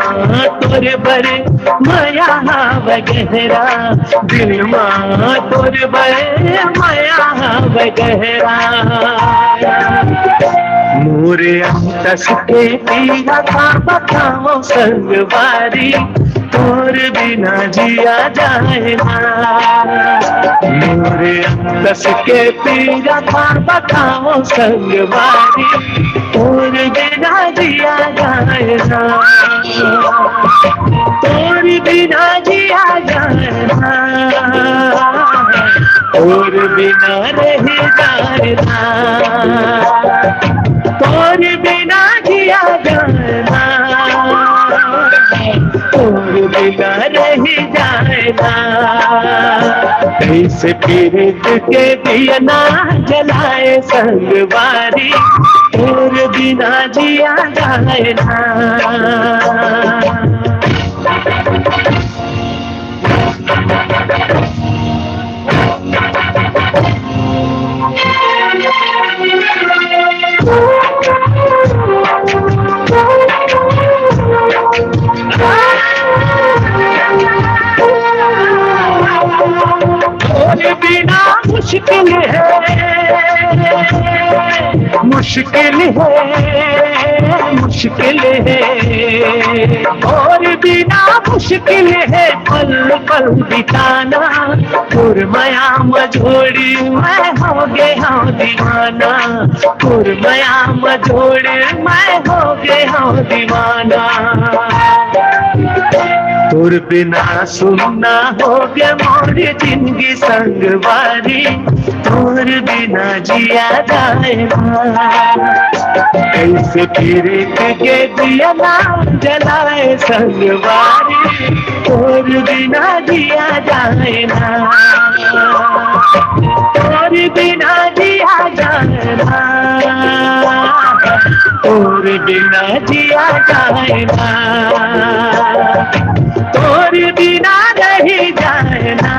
तोर बर मया हवय गहरा, दिल मा तोर बर मया हवय गहरा। मोरे अंतस के पीरा का बताओ संगवारी, तोर बिना जिया जाए ना। मोरे अंतस के पीरा का बताओ संगवारी, तोर बिना जिया जाए ना। तोर बिना जिया जाए ना, तोर बिना रह जाए ना, तोर बिना जिया जाए ना, तोर बिना रह जाए ना। कैसे पीरित के दिया ना जलाए संगवारी, तोर बिना जिया जाए ना। तोर बिना मुश्किल है, मुश्किल है, मुश्किल है। तोर बिना मुश्किल है पल पल बिताना। तोर मया म जोड़ी मैं हो गे हूँ दीवाना, तोर मया म जोड़ी मैं हो गे हूँ दीवाना। तोर बिना सुन्ना हो गे मोर जिंदगी संगवारी, तोर बिना जिया जाए ना। कैसे पीरित के दिया ना जलाए संगवारी, तोर बिना जिया जाए ना। तोर बिना जिया जाए ना, तोर बिना जिया जाए ना, तोर बिना रह जाए ना,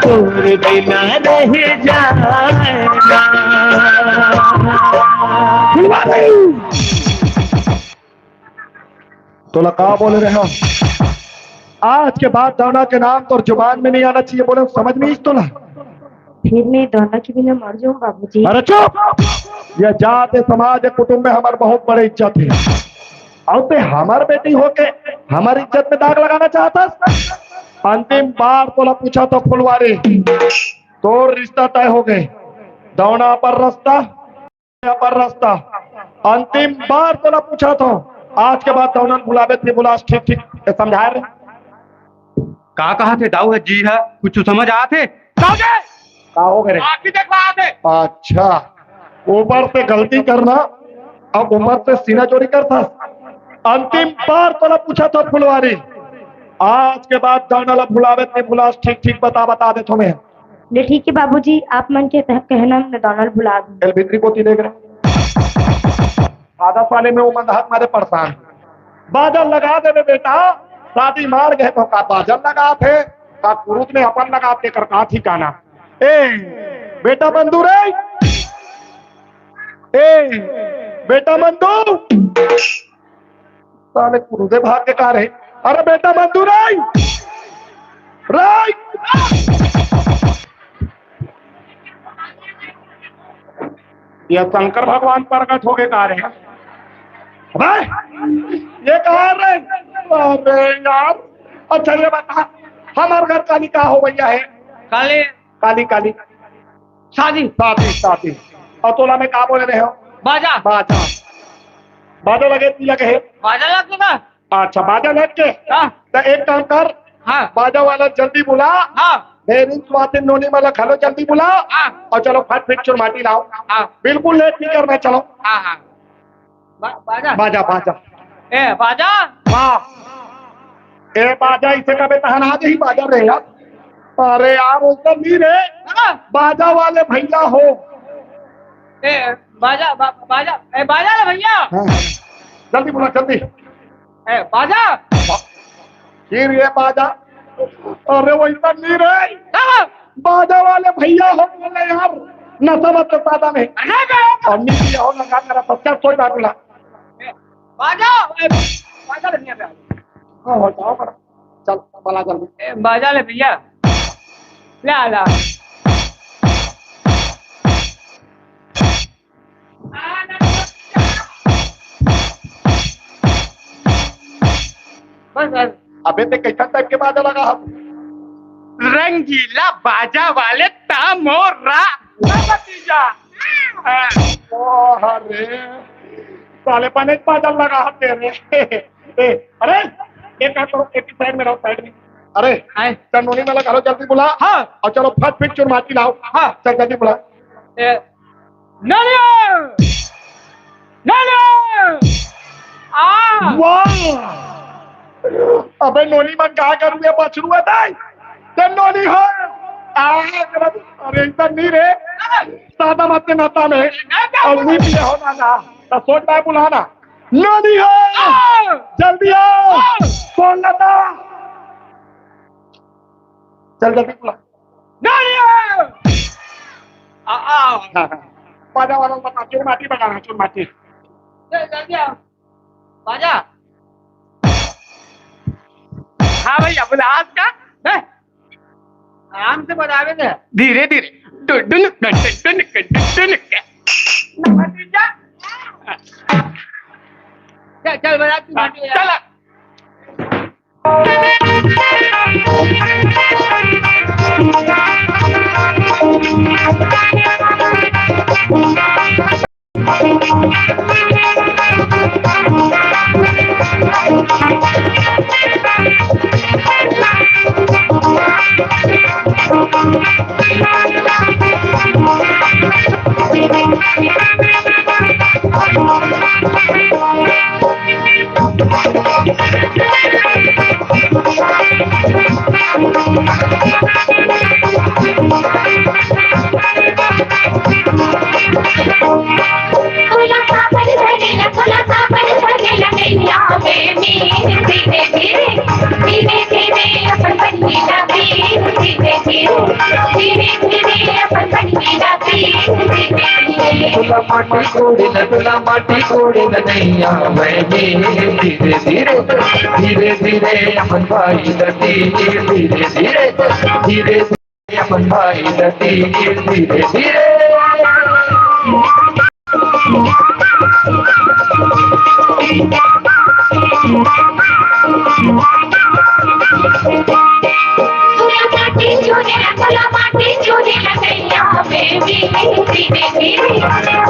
तोर बिना रह जाए ना। तोला का बोले रहे हो? आज के बाद दौना के नाम तोर जुबान में नहीं आना चाहिए। बोले, समझ में इस तोला? फिर मैं दौना के बिना मर जाऊं बाबूजी। अरे चुप! ये जात, ये समाज, ये कुटुंब में हमार बहुत बड़े इज्जत है। अउ ते हमार बेटी होके हमार इज्जत में दाग लगाना चाहता? अंतिम बार तोला पूछा तो फुलवारी, तोर रिश्ता तय हो गए। दौना पर रास्ता, पर रास्ता। अंतिम बार तोला पूछा तो, आज के बाद दौनन बुलावे थे, बुलास ठीक ठीक समझाए रहे। का कहा थे दाऊ है जी है, कुछ समझ आथे? दाऊ जी! का हो गए रे? आँखी देखवा आथे। अच्छा, ऊपर से गलती करना, अब ऊपर से सीना चोरी करता। अंतिम बार तोला पूछा था फुलवारी, आज के बाद दौना ला बुलावे थे, बुलास ठीक ठीक बता, बता दे तुम्हें। ले ठीक हे बाबूजी, आप मन के तह-, कहना में दौनल भुला दूँ। चल भीतरी कोती ले गए। आधा साले में वो मंदहात मारे परेशान। बाजा लगा दे रे बेटा, शादी मार गए तो का बाजा लगा थे, का कुरुद में अपन लगा के कर का ठिकाना। ए, बेटा बंधु रे, ए, बेटा बंधु। साले कुरुदे भाग के का रहे। अरे बेटा बंधु रे, रे। ये शंकर भगवान प्रकट हो गए का रहे। अबे, ये कहाँ रहे? अरे यार, अच्छा ये बता, हमारे घर काली का हो भैया है? काली। काली, काली। शादी। शादी, शादी। और तोला में का बोले रहे हो? बाजा। बाजा। बाजा लगे, तू लगे है? बाजा लग चुका। अच्छा, बाजा लग के? हाँ। तो एक काम कर, हाँ। बाजा वाला जल्दी बुला। हाँ। भेरिन स्वातिन नोनी मला घलो जल्दी बुला। हाँ। और चलो फट फिट चुरमाटी लाओ। हाँ। बिल्कुल लेट नहीं करना, चलो। हाँ, हाँ। बा-, बाजा। बाजा, बाजा। ए, बाजा। वाह। ए, बाजा इसे कबे तहन आ गई बाजा रे यार। अरे यार, उधर नहीं रे। हाँ। बाजा वाले भैया हो। ए, बाजा, बा-, बाजा, ए, बाजा रे भैया। हाँ। जल्दी बुला, जल्दी। ए, बाजा। फिर ये बाजा। अरे, वो इधर नहीं रे। हाँ। बाजा वाले भैया हो बोले यार, नशा मत कर, ज्यादा नहीं। अरे, गया। और नीचे हो लगा मेरा बच्चा, कोई बात ना। ए, बाजा, ए, बाजा रे भैया। हाँ, हो जाओ बड़ा। चल, बला जल्दी। ए, बाजा ले भैया। ले आ, ला। बस, बस। अबे ते कैसन टाइप के बाजा लगा है? रंगीला बाजा वाले ता मोरा भतीजा। हाँ। ओह रे, साले पने बाजा लगा है तेरे। ए, अरे, एक काम करो, एक साइड में रहो, साइड में। अरे, आए। चल नोनी मला घलो जल्दी बुला। हाँ। और चलो फट फिट चुरमाटी लाओ। हाँ। चल जल्दी बुला। ए, नोनिया! नोनिया! आ! वाह! अबे नोनी मन का करू ये बछरू है दाई? ते नोनी हो। आ, अरे इधर नहीं रे। सादा मत के नाता में। और नहीं पिया हो ना ना। तो सोच रहा है बुलाना। नोनी हो। आ! जल्दी आओ। आ! फोन लगा। चल जल्दी बुला। नोनी हो। आ, आ। हाँ, हाँ। बाजा वाला बता, चुरमाटी बजाना, चुरमाटी। चल, जल्दी आओ। बाजा। हाँ भैया, बुला आज का? हैं? आराम से बजावे दे। धीरे, धीरे। टुडुन, टुडुन, टुडुन, टुडुन। चल, चल, बजा, तू हाँ, बजा। चला। तुला माटी कोड़े न, तुला माटी कोड़े न नैया में धीरे धीरे,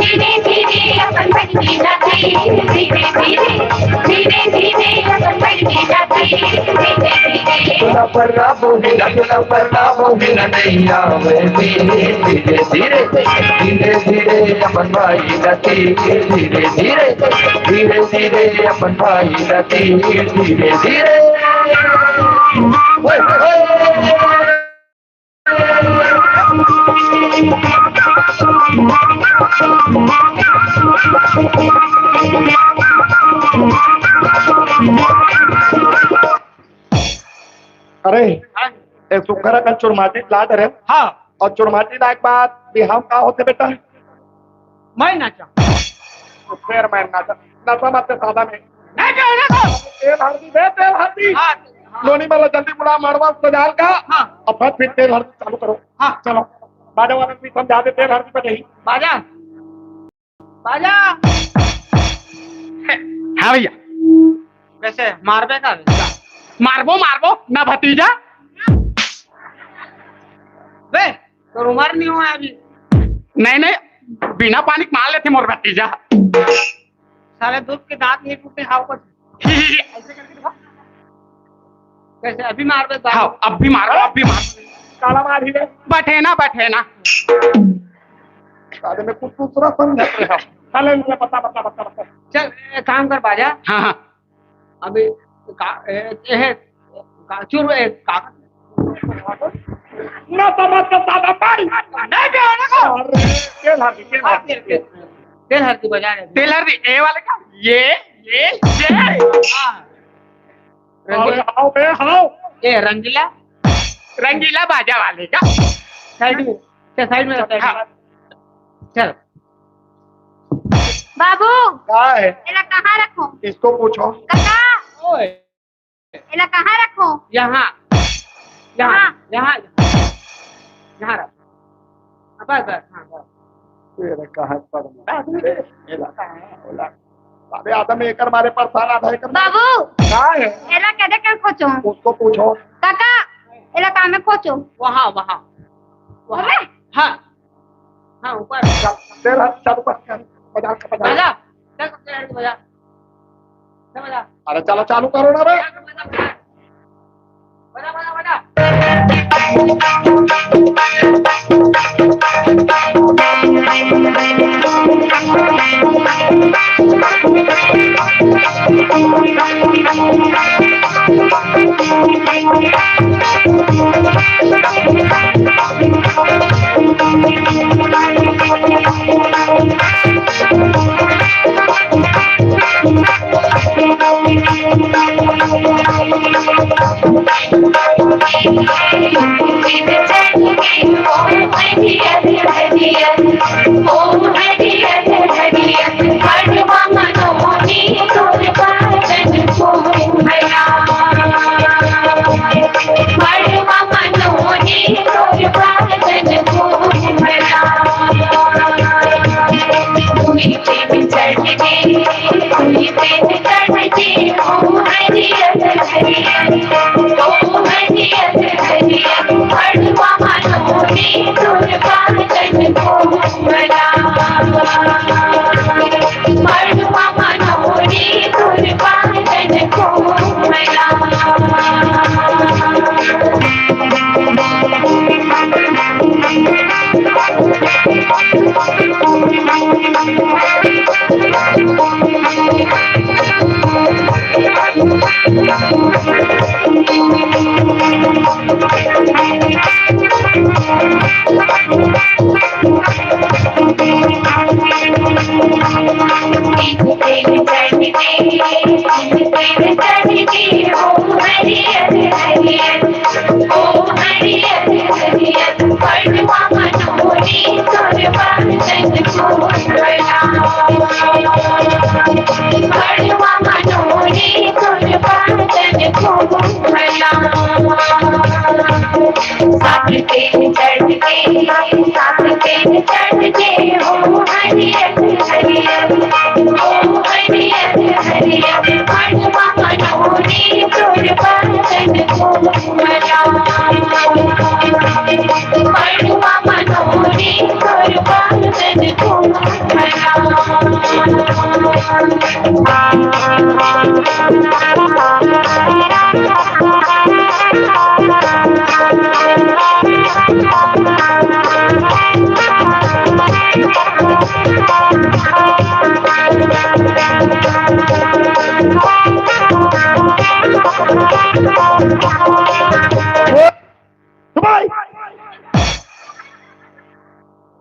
धीरे धीरे अपन भाई दा तीर, धीरे धीरे, धीरे धीरे अपन भाई दा तीर, धीरे धीरे। तुला पर्रा बोहिला, तुला पर्रा बोहिला नैया में धीरे धीरे, धीरे धीरे अपन भाई दा तीर, धीरे धीरे, धीरे धीरे अपन भाई दा तीर, धीरे धीरे। ओए, ओए। अरे, हाँ। ए सुग्घर अकन चुरमाटी ला डरे। हाँ। अउ चुरमाटी लाए के बाद बिहाव का होथे बेटा? मैं नाचा। तो फेर मैं नाचा। नशा मत के सादा में। नाचा, नाचा। तेल हरदी दे, तेल हरदी। हाँ, हाँ। नोनी मन ला जल्दी बुला, मड़वा सजाल का। हाँ। अब फिर तेल हरदी चालू करो। हाँ। चलो, बाजा वाला भी समझा दे, तेल हरदी बजाही। बाजा। बाजा। हाँ भैया। वैसे मारबे का? मारबो, मारबो ना भतीजा। बे, तोर उमर नहीं हुआ अभी। नहीं, नहीं, बिना पानी के मार लेथे मोर भतीजा। साले दूध के दांत नहीं टूटे, हाव को। ऐसे करके दिखा। कैसे? अभी मारबे दांत? हाँ, अब भी मारो, अब भी मारो। काला मार ही ले। बठे ना, बठे ना। साले में कुछ दूसरा समझत रहे हो। साले में बता, बता, बता, बता। चल, एक काम कर बाजा। हाँ, हाँ। अभी का, ए, ए, का, चुर, ए, का, ना समझ के सादा पाई। नहीं दे, ना को। अरे, तेल हरदी, तेल हाँ, हरदी। तेल, तेल, तेल हरदी बजा रहे। तेल हरदी, ए वाले का? ये, ये, ये। हाँ। अरे, रंगीला। हाव बे, हाव। ए, रंगीला। रंगीला बाजा वाले का? साइड में, चल, साइड में, साइड में। हाँ। चल। बाबू, का है? एला कहाँ रखो? इसको पूछो। काका, ओए। एला कहाँ रखो? यहाँ। यहाँ, हाँ। यहाँ, यहाँ। यहाँ रख। हाँ, बस, बस, हाँ, बस। तेरा कहाँ पर? अरे, एला कहाँ है? बोला। अबे आदमी एकर मारे परेशान, आधा एकर मारे। बाबू, का है? एला केदे कर खोचो? उसको पूछो। काका, एला का में खोचो? वहाँ, वहाँ। वहाँ। ओमे? हाँ। हाँ, ऊपर। चल, तेल हरदी चालू कर, बजा, बजा। बजा। चल, तेल हरदी बजा। चल, बजा। अरे, चलो, चालू करो ना बे। बजा, बजा, बजा। बजा, बजा, बजा।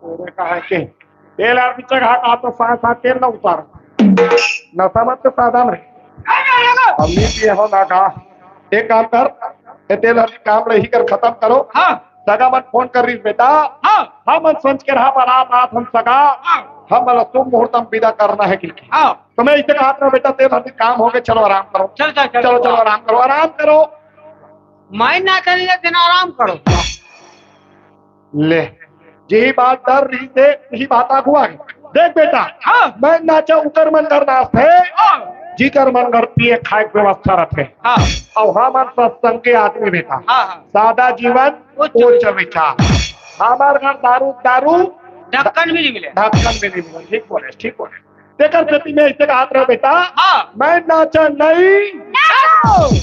तोरे कहा के तेल यार पीछे कहा, कहा तो साथ साथ तेल ना उतार। नशा मत तो सादा में। अब नहीं पिए हो ना कहा। एक काम कर, ये तेल हल्दी काम रही कर खत्म करो। हाँ। सगा मन फोन कर रही बेटा। हाँ। हम मन सोच के रहा बरात रात हम सगा। हाँ। हम मन शुभ मुहूर्त हम विदा करना है किनके। हाँ। तो मैं इसे कहा था बेटा तेल हल्दी काम हो गए, चलो आराम करो। चल, चल, चल। चलो, चलो आराम करो, आराम करो। मैं ना चली जाते ना आराम करो। ले, यही बात डर रही थे, यही बात आगू आ गई। देख बेटा, हाँ। मैं नाचा उकर मन घर नाचथे, हाँ। जिकर मन घर पिए खाए के व्यवस्था रथे। हाँ। अउ हमन सत्संग के आदमी बेटा। हाँ, हाँ। सादा जीवन, उच्च उच्च विचार। हमार घर दारू, दारू ढक्कन भी नहीं मिले। ढक्कन भी नहीं मिले। ठीक बोले, ठीक बोले। तेकर सेती में इसे कहा रहे बेटा, हाँ। मैं नाचा नहीं। नाचो।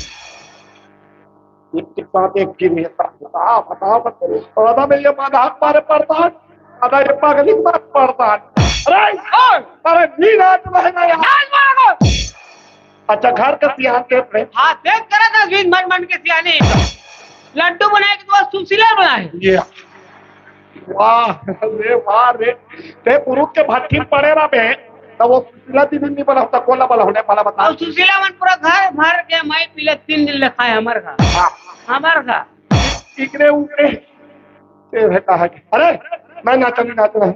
एक के साथ एक की नहीं था। बता, बता, बता। आधा में ये आधा हाथ मारे पड़ता है, आधा ये पागल ही मार पड़ता है। अरे, ओए! अरे, नी नाच बहना यार। नाच बहना। अच्छा, घर का सियान के प्रेम। हाँ, देख करे दस बीस मन मन के सियाने। लड्डू बनाए के तो सुशीला बनाए। ये। वाह रे, वाह रे। ते पुरुष के भट्ठी में पड़े रहा बे, तो वो सुशीला दीदी नहीं बना होता, कोला वाला होने वाला बता। और सुशीला मन पूरा घर भर के माई पीले तीन दिन ले खाए हमार घर। हाँ। हमार घर। इकरे उकरे। ते रहता है। अरे, मैं नाचा नहीं, नाचा नहीं।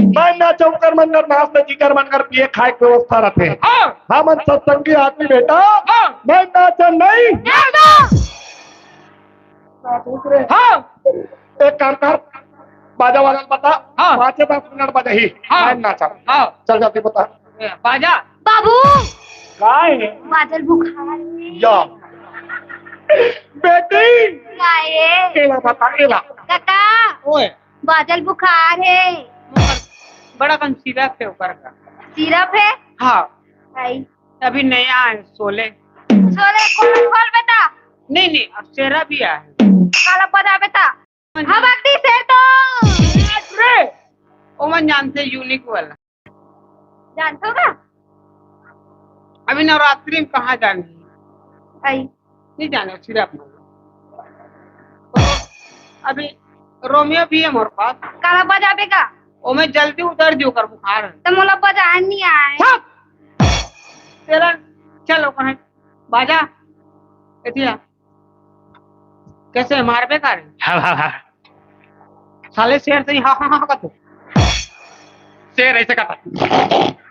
मैं नाचा उकर मन घर नाच नहीं, जिकर मन घर पिए खाए के व्यवस्था रथे। हाँ। हमन सत्संगी आदमी बेटा। हाँ। मैं नाचा नहीं। हाँ। एक काम कर, बाजा वाला बता, हाँ। पाँचे दस मिनट बजा ही, हाँ। मैं नाचा। हाँ। चल जल्दी बता। ए, बाजा। बाबू। काय? बादल बुखार है। या। बेटी। काय है? एला बता, एला। काका। ओए। बादल बुखार है। बड़ा कन सिरप है ऊपर का। सिरप है? हाँ। आई। अभी नया है, सोले। सोले खोल, खोल बेटा। नहीं, नहीं, अब सेरा भी आया है। काला बजा बेटा। हाँ, भक्ति से तो। अरे, ओमन जानते यूनिक वाला। जानते हो ना? अभी नवरात्रि में कहाँ जानी? आई। नहीं जाने, सिर्फ तो अभी रोमियो भी है मोर पास। काला बजाबे का? ओमे जल्दी उतर दियो कर बुखार। तो मोला बजाए नहीं आए। चुप! तेरा चलो कहाँ बाजा। एतिया। कैसे मारबे का रे? हाँ, हाँ, हाँ। साले शेर से ही हाँ, हाँ, हाँ, हाँ, कहते। शेर ऐसे कहता।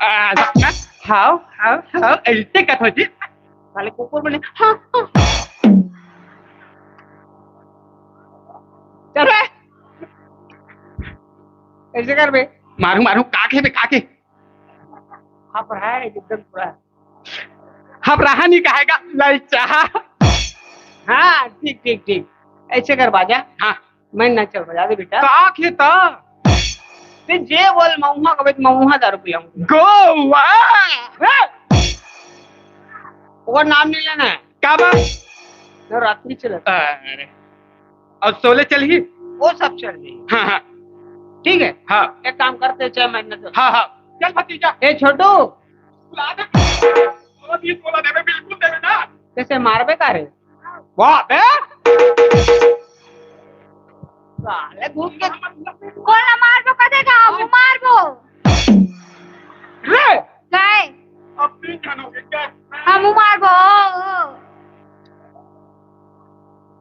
आ, हाँ, हाँ, हाँ, ऐसे कहता जी। साले कुकुर बने। हाँ, हाँ। चल रे। ऐसे कर बे। मारू, मारू, काके बे, काके। हाँ, पर है, एकदम पूरा। अब रहा नहीं कहेगा, ललचा। हाँ, ठीक, ठीक, ठीक। ऐसे कर बाजा। हाँ। मैं ना चल बजा दे बेटा। का खेता? ते जे बोल मऊहा कबे मऊहा दारू पिलाऊं। गोवा। हाँ। ओकर नाम नहीं लेना है। का बा? नवरात्रि चलत। अरे। और सोले चल ही? वो सब चल रही। हाँ, हाँ। ठीक है? हाँ। एक काम करते, चाहे मैं ना चल। हाँ, हाँ। चल भतीजा। ए छोटू। बुला दे। बोला भी बोला देवे, बिल्कुल देवे ना। कैसे मारबे का रे? वाह बे। साले घूम के कोन ला मारबो कदेगा, हम मारबो। रे। काय? अब तीन जन हो गए क्या? हम मारबो।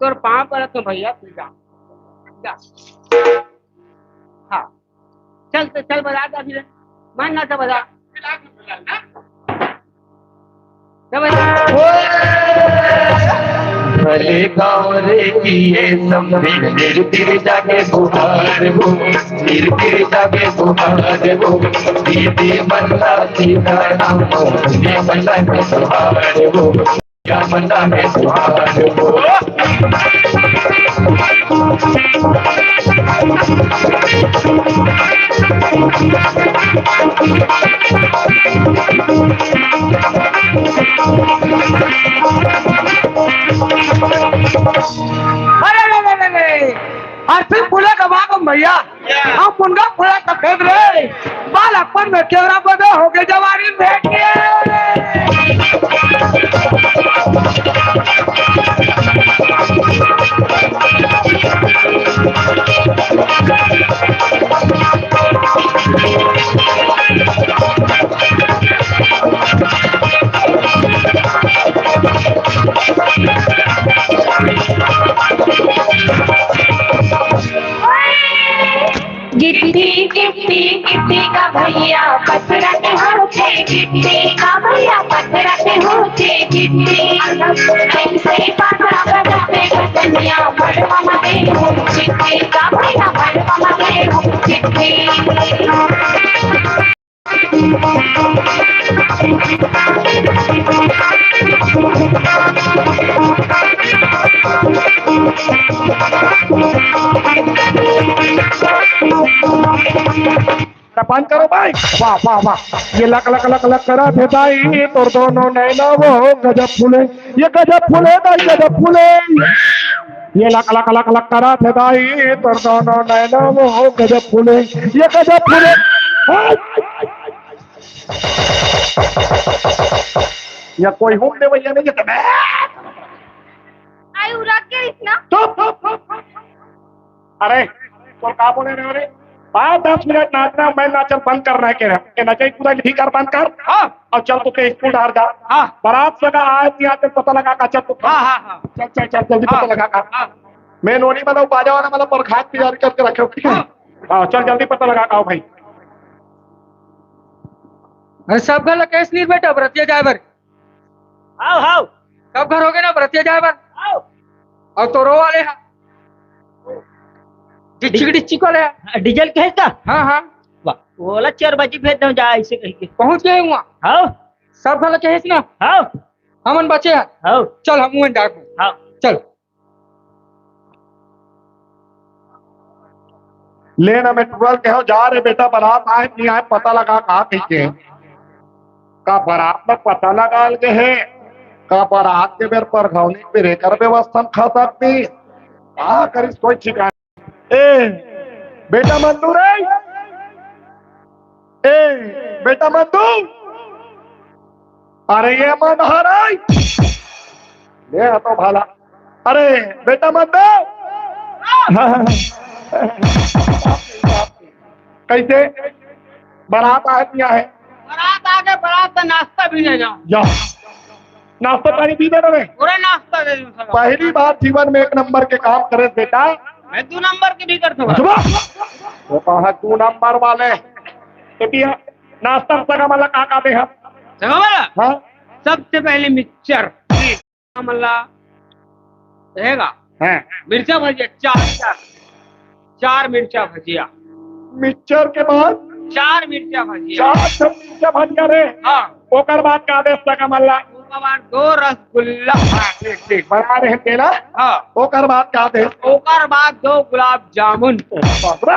तोर पाँव पड़त हूँ भैया, तू जा। जा। हाँ। चल, तो चल, बजा दे अभी रे। मान ना तो बजा। तो बजा। भले गाँव रे किए समधी, तिर तिर जागे बुहार हो, तिर तिर जागे बुहार हो, दीदी बंदा सीधा राम, ये बंदा के बुहार हो। क्या मजा है सुहान को। अरे, अरे, अरे, अरे, अरे। अरे, सिर्फ बोले का बाप हम भैया। हम मुनगा पूरा सफेद रे, बाल अपन में केवरा बदे हो गए जवानी भेंट के। गिट्टी, गिट्टी, गिट्टी का भैया पथरत होथे, गिट्टी का भैया पथरत होथे, गिट्टी। ऐसे पाता बजाते बजनिया, बड़वा मगे हो, गिट्टी का भैया बड़वा मगे हो, गिट्टी। बंद करो भाई। वाह, वाह, वाह। ये लक, लक, लक, लक करत हे दाई, तोर दोनों नैना वो गजब फूले। ये गजब फूले दाई, गजब फूले। ये लक, लक, लक, लक करत हे दाई, तोर दोनों नैना वो गजब फूले। ये गजब फूले। हाय। या कोई हुक देवइया नहीं है तो मैं आई उड़ा के इतना। चुप। अरे, तोर का बोले रहे रे? पाँच दस मिनट नाचना, मैं नाचन बंद करना है, कह रहा हूँ। ये नचई कूदई नहीं कर, बंद कर। हाँ। और चल, तू के स्कूल डार जा। हाँ। बारात सगा आए, नहीं आते, पता लगा का, चल तू। हाँ, हाँ, हाँ। चल, चल, चल, जल्दी हाँ। पता लगा का। हाँ। मैं नोनी मतलब बाजा वाला मतलब प्रखात तैयार करके रखे हो, ठीक है? हाँ। हाँ, चल, जल्दी पता लगा का, आओ भाई। अरे, सब घर ला कैसे नहीं बेटा, बरतिया जाए बर? हाव, हाव। सब घर हो गए ना बरतिया जाए बर? हाव। और तोरो वाले हा? डिच्चिक, डिच्चिक वाले हा? हाँ, डीजल कहे का? हाँ, हाँ। वाह, ओला चार बजे भेज दो जा, ऐसे कह के। पहुँच गए हुआ? हाव। सब घर ला कहेस ना? हाव। हमन बचे हैं। हाव। चल, हम उहें डाकबो। हाव। चल। ले ना, मैं टूरल के हो, जा रे बेटा, बारात आए नहीं आए, पता लगा का कहिके। का बारात में पता लगा लगे है? का बारात के बेर परघौनी पे रेकर व्यवस्था खा सकती? का करिस कोई ठिकाना। ए, बेटा मंदू रे, ए, बेटा मंदू, अरे ये मन हराई। ले आ तो भाला। अरे, बेटा मंदू। कैसे? बारात आए दिया है। बारात आगे, बारात का नाश्ता भी ले जाओ। या। नाश्ता पानी भी दे रहे। पूरा नाश्ता दे दूं सगा। पहली बार जीवन में एक नंबर के काम करे बेटा। मैं दो नंबर के भी करता हूँ। वो कहा दो नंबर वाले। तो भैया, नाश्ता में सगा वाला का का दे हम? सगा वाला? हाँ। सबसे पहले मिक्सचर। सगा वाला रहेगा। हाँ। मिर्चा भजिया, चार, चार। चार मिर्चा भजिया। मिक्सचर के बाद? चार मिर्चा भजिया। चार ठन मिर्चा भजिया रे। हाँ। ओकर बाद का दे सगा वाला? ओकर बाद दो रसगुल्ला। हाँ, ठीक, ठीक। बना रहे हैं तेला। हाँ। ओकर बाद का दे? ओकर बाद दो गुलाब जामुन। बाप रे।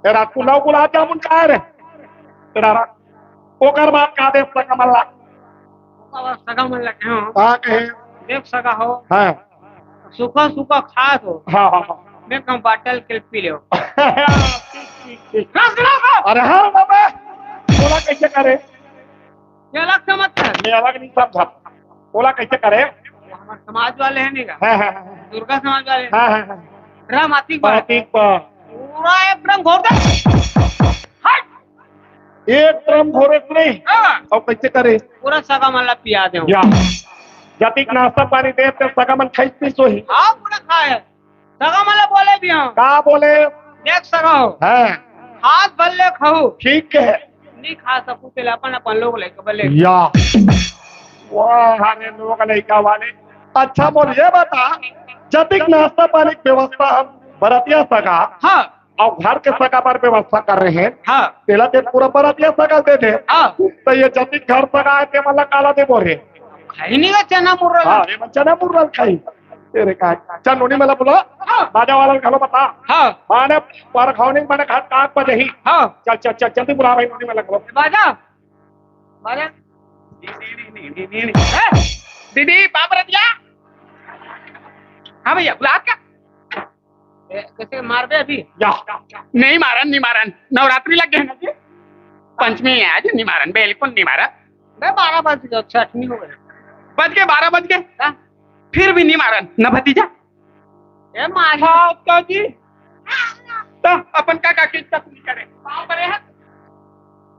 ए, रसगुल्ला, गुलाब जामुन का रे? तेरा रा-, ओकर बाद का दे सगा वाला? ओकर बाद सगा वाला के हो। का कहे? देख सगा हो। हाँ। सूखा सूखा खात हो। हाँ, हाँ, हाँ। मैं कम बाटल के पी ले। ठीक, ठीक, ठीक। रस, रस, रस। अरे हाँ बाबा, बोला कैसे करे? ये अलग समझता है। मैं अलग नहीं समझा। बोला कैसे करे? वो हमारे समाज वाले हैं नहीं का? हाँ, हाँ, हाँ। दुर्गा समाज वाले हैं। हाँ, हाँ, हाँ। राम आतिक बा। आतिक बा। पूरा एक ड्रम घोर दे। हट। एक ड्रम घोरे से नहीं। हाँ। और कैसे करे? पूरा सगा मन ला पिया दे। या। जतिक नाश्ता पानी दे, ते सगा मन खाई पी सोही। हाँ, पूरा खाए। सगा मन ला बोले भी हम। का बोले? देख सगा हो। हाँ। हाथ भर ले खाऊ। ठीक है। नहीं खा सकू, तेला अपन, अपन लोग लेके बोले। या। वाह, अरे लोग लइका वाले। अच्छा, मोर ये बता, जतिक नाश्ता पानी के व्यवस्था हम बरतिया सगा। हाँ। अउ घर के सगा बर व्यवस्था कर रहे हैं। हाँ। तेला ते पूरा बरतिया सगा दे दे। हाँ। तो ये जतिक घर सगा है, ते मन ला काला देबो रे? खाई नहीं का चना मुर्रा। हाँ, ये मन चना मुर्रा खाई। तेरे का। चल, नोनी मन ला बुला। हाँ। बाजा वाला घलो बता। हाँ। माने परघौनी माने घट काक बजही। हाँ। चल, चल, चल, जल्दी बुला भाई, नोनी मन ला घलो। बाजा। बाजा। ए, दीदी, बाप रतिया। हाँ भैया, बुला का। ए, कैसे मारबे अभी? या। नहीं मारन, नहीं मारन। नवरात्रि लग गए ना जी। पंचमी है आज, नहीं मारन, बिल्कुल नहीं मारन। बे, बारह बज गए, छठ नहीं हो गए। बज गए, बारह बज गए। हाँ। फिर भी नहीं मारन, न भतीजा। ए, मारी। हाँ, तो जी। तो अपन का, का की चटनी करे? बाप रे।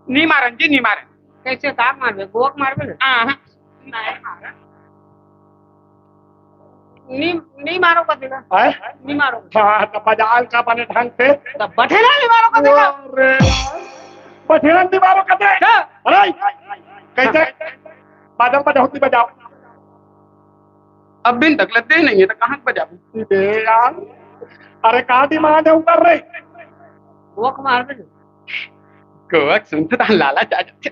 नहीं मारन जी, नहीं मारन। कैसे का मारबे? गोक मारबे ना? हाँ, हाँ। नहीं मारन। नी, नी मारो कथे ना। हैं? नी मारो। हाँ, त बजा हल्का बने ढंग से। त बठेना नी मारो कथे ना। अरे, बठेना नी मारो कथे। हाँ। अरे, कइसे? बाजा बजाओ, तुम बजाओ। अब बिन तक लद्दे नहीं है, त कहाँ बजाबो? अरे यार, अरे का demand है ऊपर रे? गोवा को मार दे। गोवा सुनते त लाला चाचा।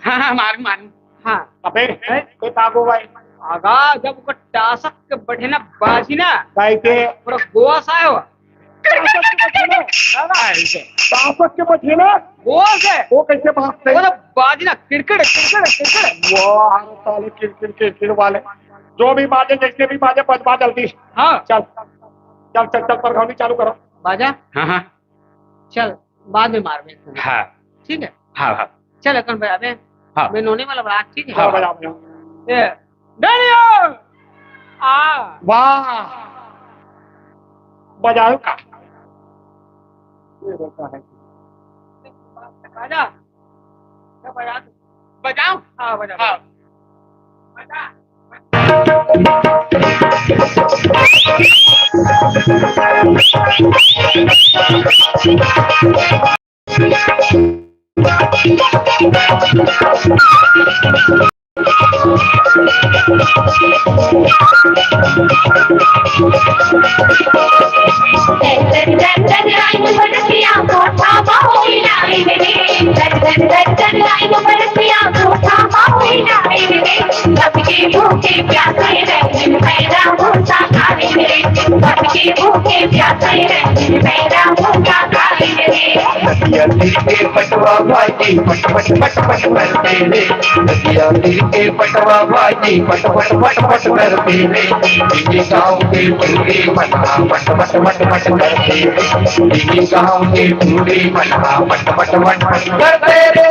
हाँ, हाँ, मार, मार। हाँ। अबे, हैं? ये का गोवा है? आगा, जब ओकर टासक के बठेना बाजी ना, काहे के? पूरा गोवा से आयो। टासक के बठेना? हाँ, हाँ। टासक के बठेना? गोवा से। वो कैसे भागते? वो तो बाजी ना, किड़किड़, किड़किड़, किड़किड़। वाह, साले किड़किड़, किड़किड़ वाले। जो भी बाजे, जैसे भी बाजे, बजवा जल्दी। हाँ। चल, चल, चल, चल, परघौनी चालू करो। बाजा? हाँ, हाँ। चल, बाद में मारबे। हाँ। ठीक है? हाँ, हाँ। चल, अकन बजाबे। हाँ। मैं नोनी वाला बजा, ठीक है? हाँ, बजाओ, बजाओ। ए, डरियो! आ। वाह! बजाओ का? ये रहता है। बाजा। क्या बजा? बजाओ। हाँ, बजा। हाँ। बजा। नदिया तीर के पटवा भाई पट पट पट पट करते रे। नदिया तीर के पटवा भाई पट पट पट पट करते रे। दीदी गाँव के टूरी मना पट पट पट पट करते रे। दीदी गाँव के टूरी मना पट पट पट पट करते रे।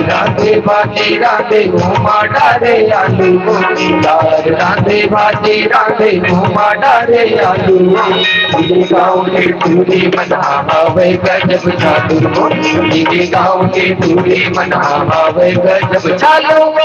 राधे बाजे राधे घूमा डारे आलू। राधे बाजे राधे घूमा डारे आलू। ये गाँव के टूरी मना हवे गजब जादू। ये गाँव के टूरी मना हवे गजब चालू।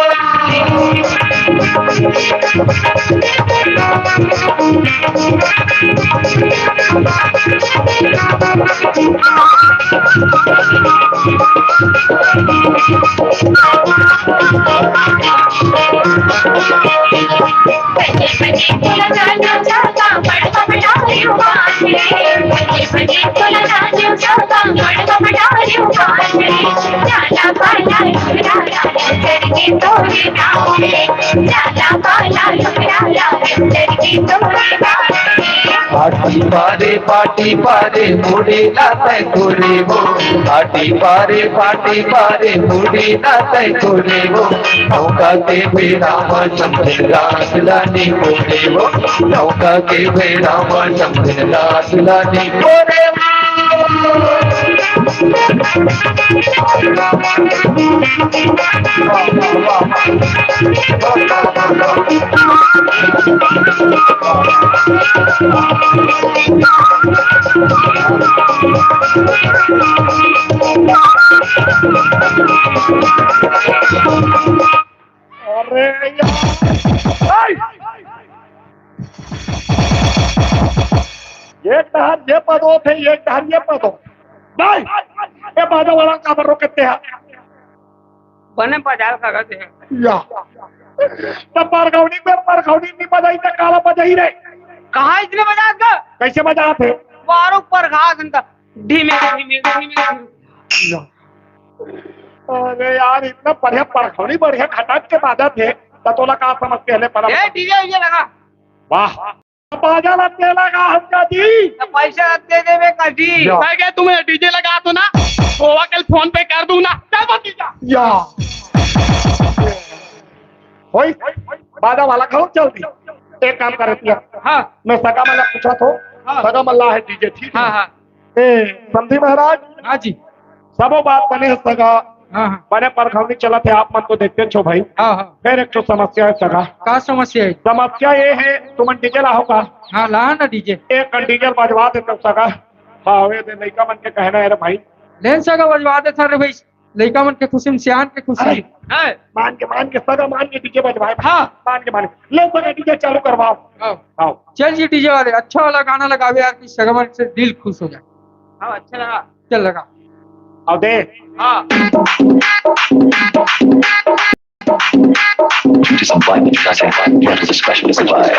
पार्टी पारे, पार्टी पारे, मुड़ी ना तय कोरे वो। पार्टी पारे, पार्टी पारे, मुड़ी ना तय कोरे वो। नौका के बेड़ा में समझे रात लानी कोरे वो। नौका के बेड़ा में समझे रात लानी कोरे वो। अरे यार, ए! एक डहर ये पदो थे, एक डहर ये पदो। नहीं, ये बाजा वाला काबर रोकते हैं? बने बजाल का कहते हैं। या। तब परघौनी में परघौनी नहीं बजाई, तो काला बजाई रे। कहाँ इतने बजात का? कैसे बजात है? मारो परघास इनका। धीमे, धीमे, धीमे, धीमे। या। अरे यार, इतना बढ़िया परघौनी, बढ़िया खटाक के बाजा थे, तो तोला का समझ के हले पड़ा? ए, डीजे, डीजे लगा। वाह। बाजा ला दे लगा हमका जी। तो पैसा दे देबे का जी। या। मैं कह तुम्हें डीजे लगा दो ना, गोवा के फोन पे कर दूं ना। चल भतीजा। या। होई, बाजा वाला खाओ जल्दी। एक काम करे तिया। हाँ। मैं सगा मन ला पूछा थो। हाँ। सगा मन ला हे डीजे, ठीक है? हाँ, हाँ। ए, समधी महाराज। हाँ जी। सबो बात बने हे सगा। हाँ, हाँ। बने परघौनी चलत हे, आप मन तो देखते छो भाई। हाँ, हाँ। फेर एक ठो समस्या हे सगा। का समस्या हे? समस्या ये हे, तुमन डीजे लाहो का? हाँ, ला ना डीजे। एक कन डीजे बजवा दे तो सगा। हाँ, वे दे लइका मन के कहना हे रे भाई। ले सगा बजवा दे था रे भाई। लइका मन के खुशी में, सियान के खुशी। अरे, हाँ। मान के, मान के, सगा मान के डीजे बजवाए। हाँ। मान के, मान के। ले सगा डीजे चालू करवाओ। हाँ। हाँ। चल जी डीजे वाले, अच्छा वाला गाना लगावे यार, कि सगा मन से दिल खुश हो जाए। हाँ, अच्छा लगा। चल लगा। अब दे। हाँ। Just one second. What is a specialist advice?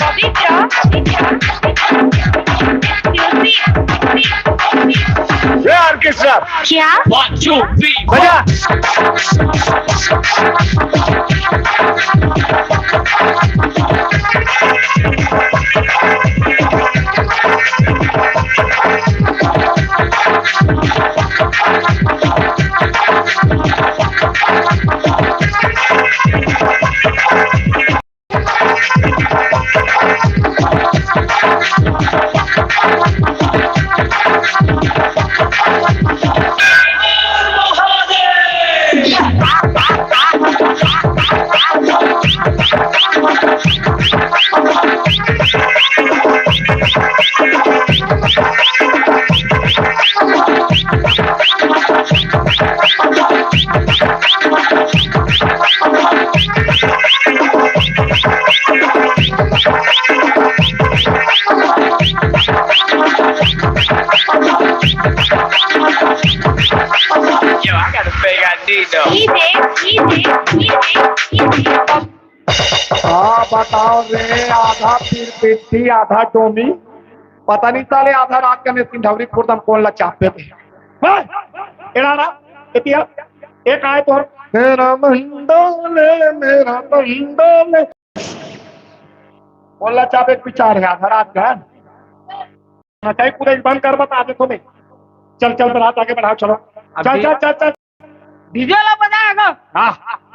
पवित्र। ये ऑर्केस्ट्रा। क्या? One, two, three, बजा। Yo, I got a fake I D though. हाँ, बताओ रे, आधा पीर पिट्ठी, आधा डोमी। पता नहीं साले आधा रात का ने सिंधौरी खुर्द हम कौन ला चापे थे। हाँ? एड़ा ना, एतिया, एक आए तो मेरा बंडोले, मेरा बंडोले। कौन ला चापे विचार है आधा रात का? नचाई कूदे बंद कर, बता दे तुम्हें। चल, चल, बरात आगे बढ़ाओ, चलो। चल, अभी चल, चल, चल। डीजे वाला बजाएगा। हाँ,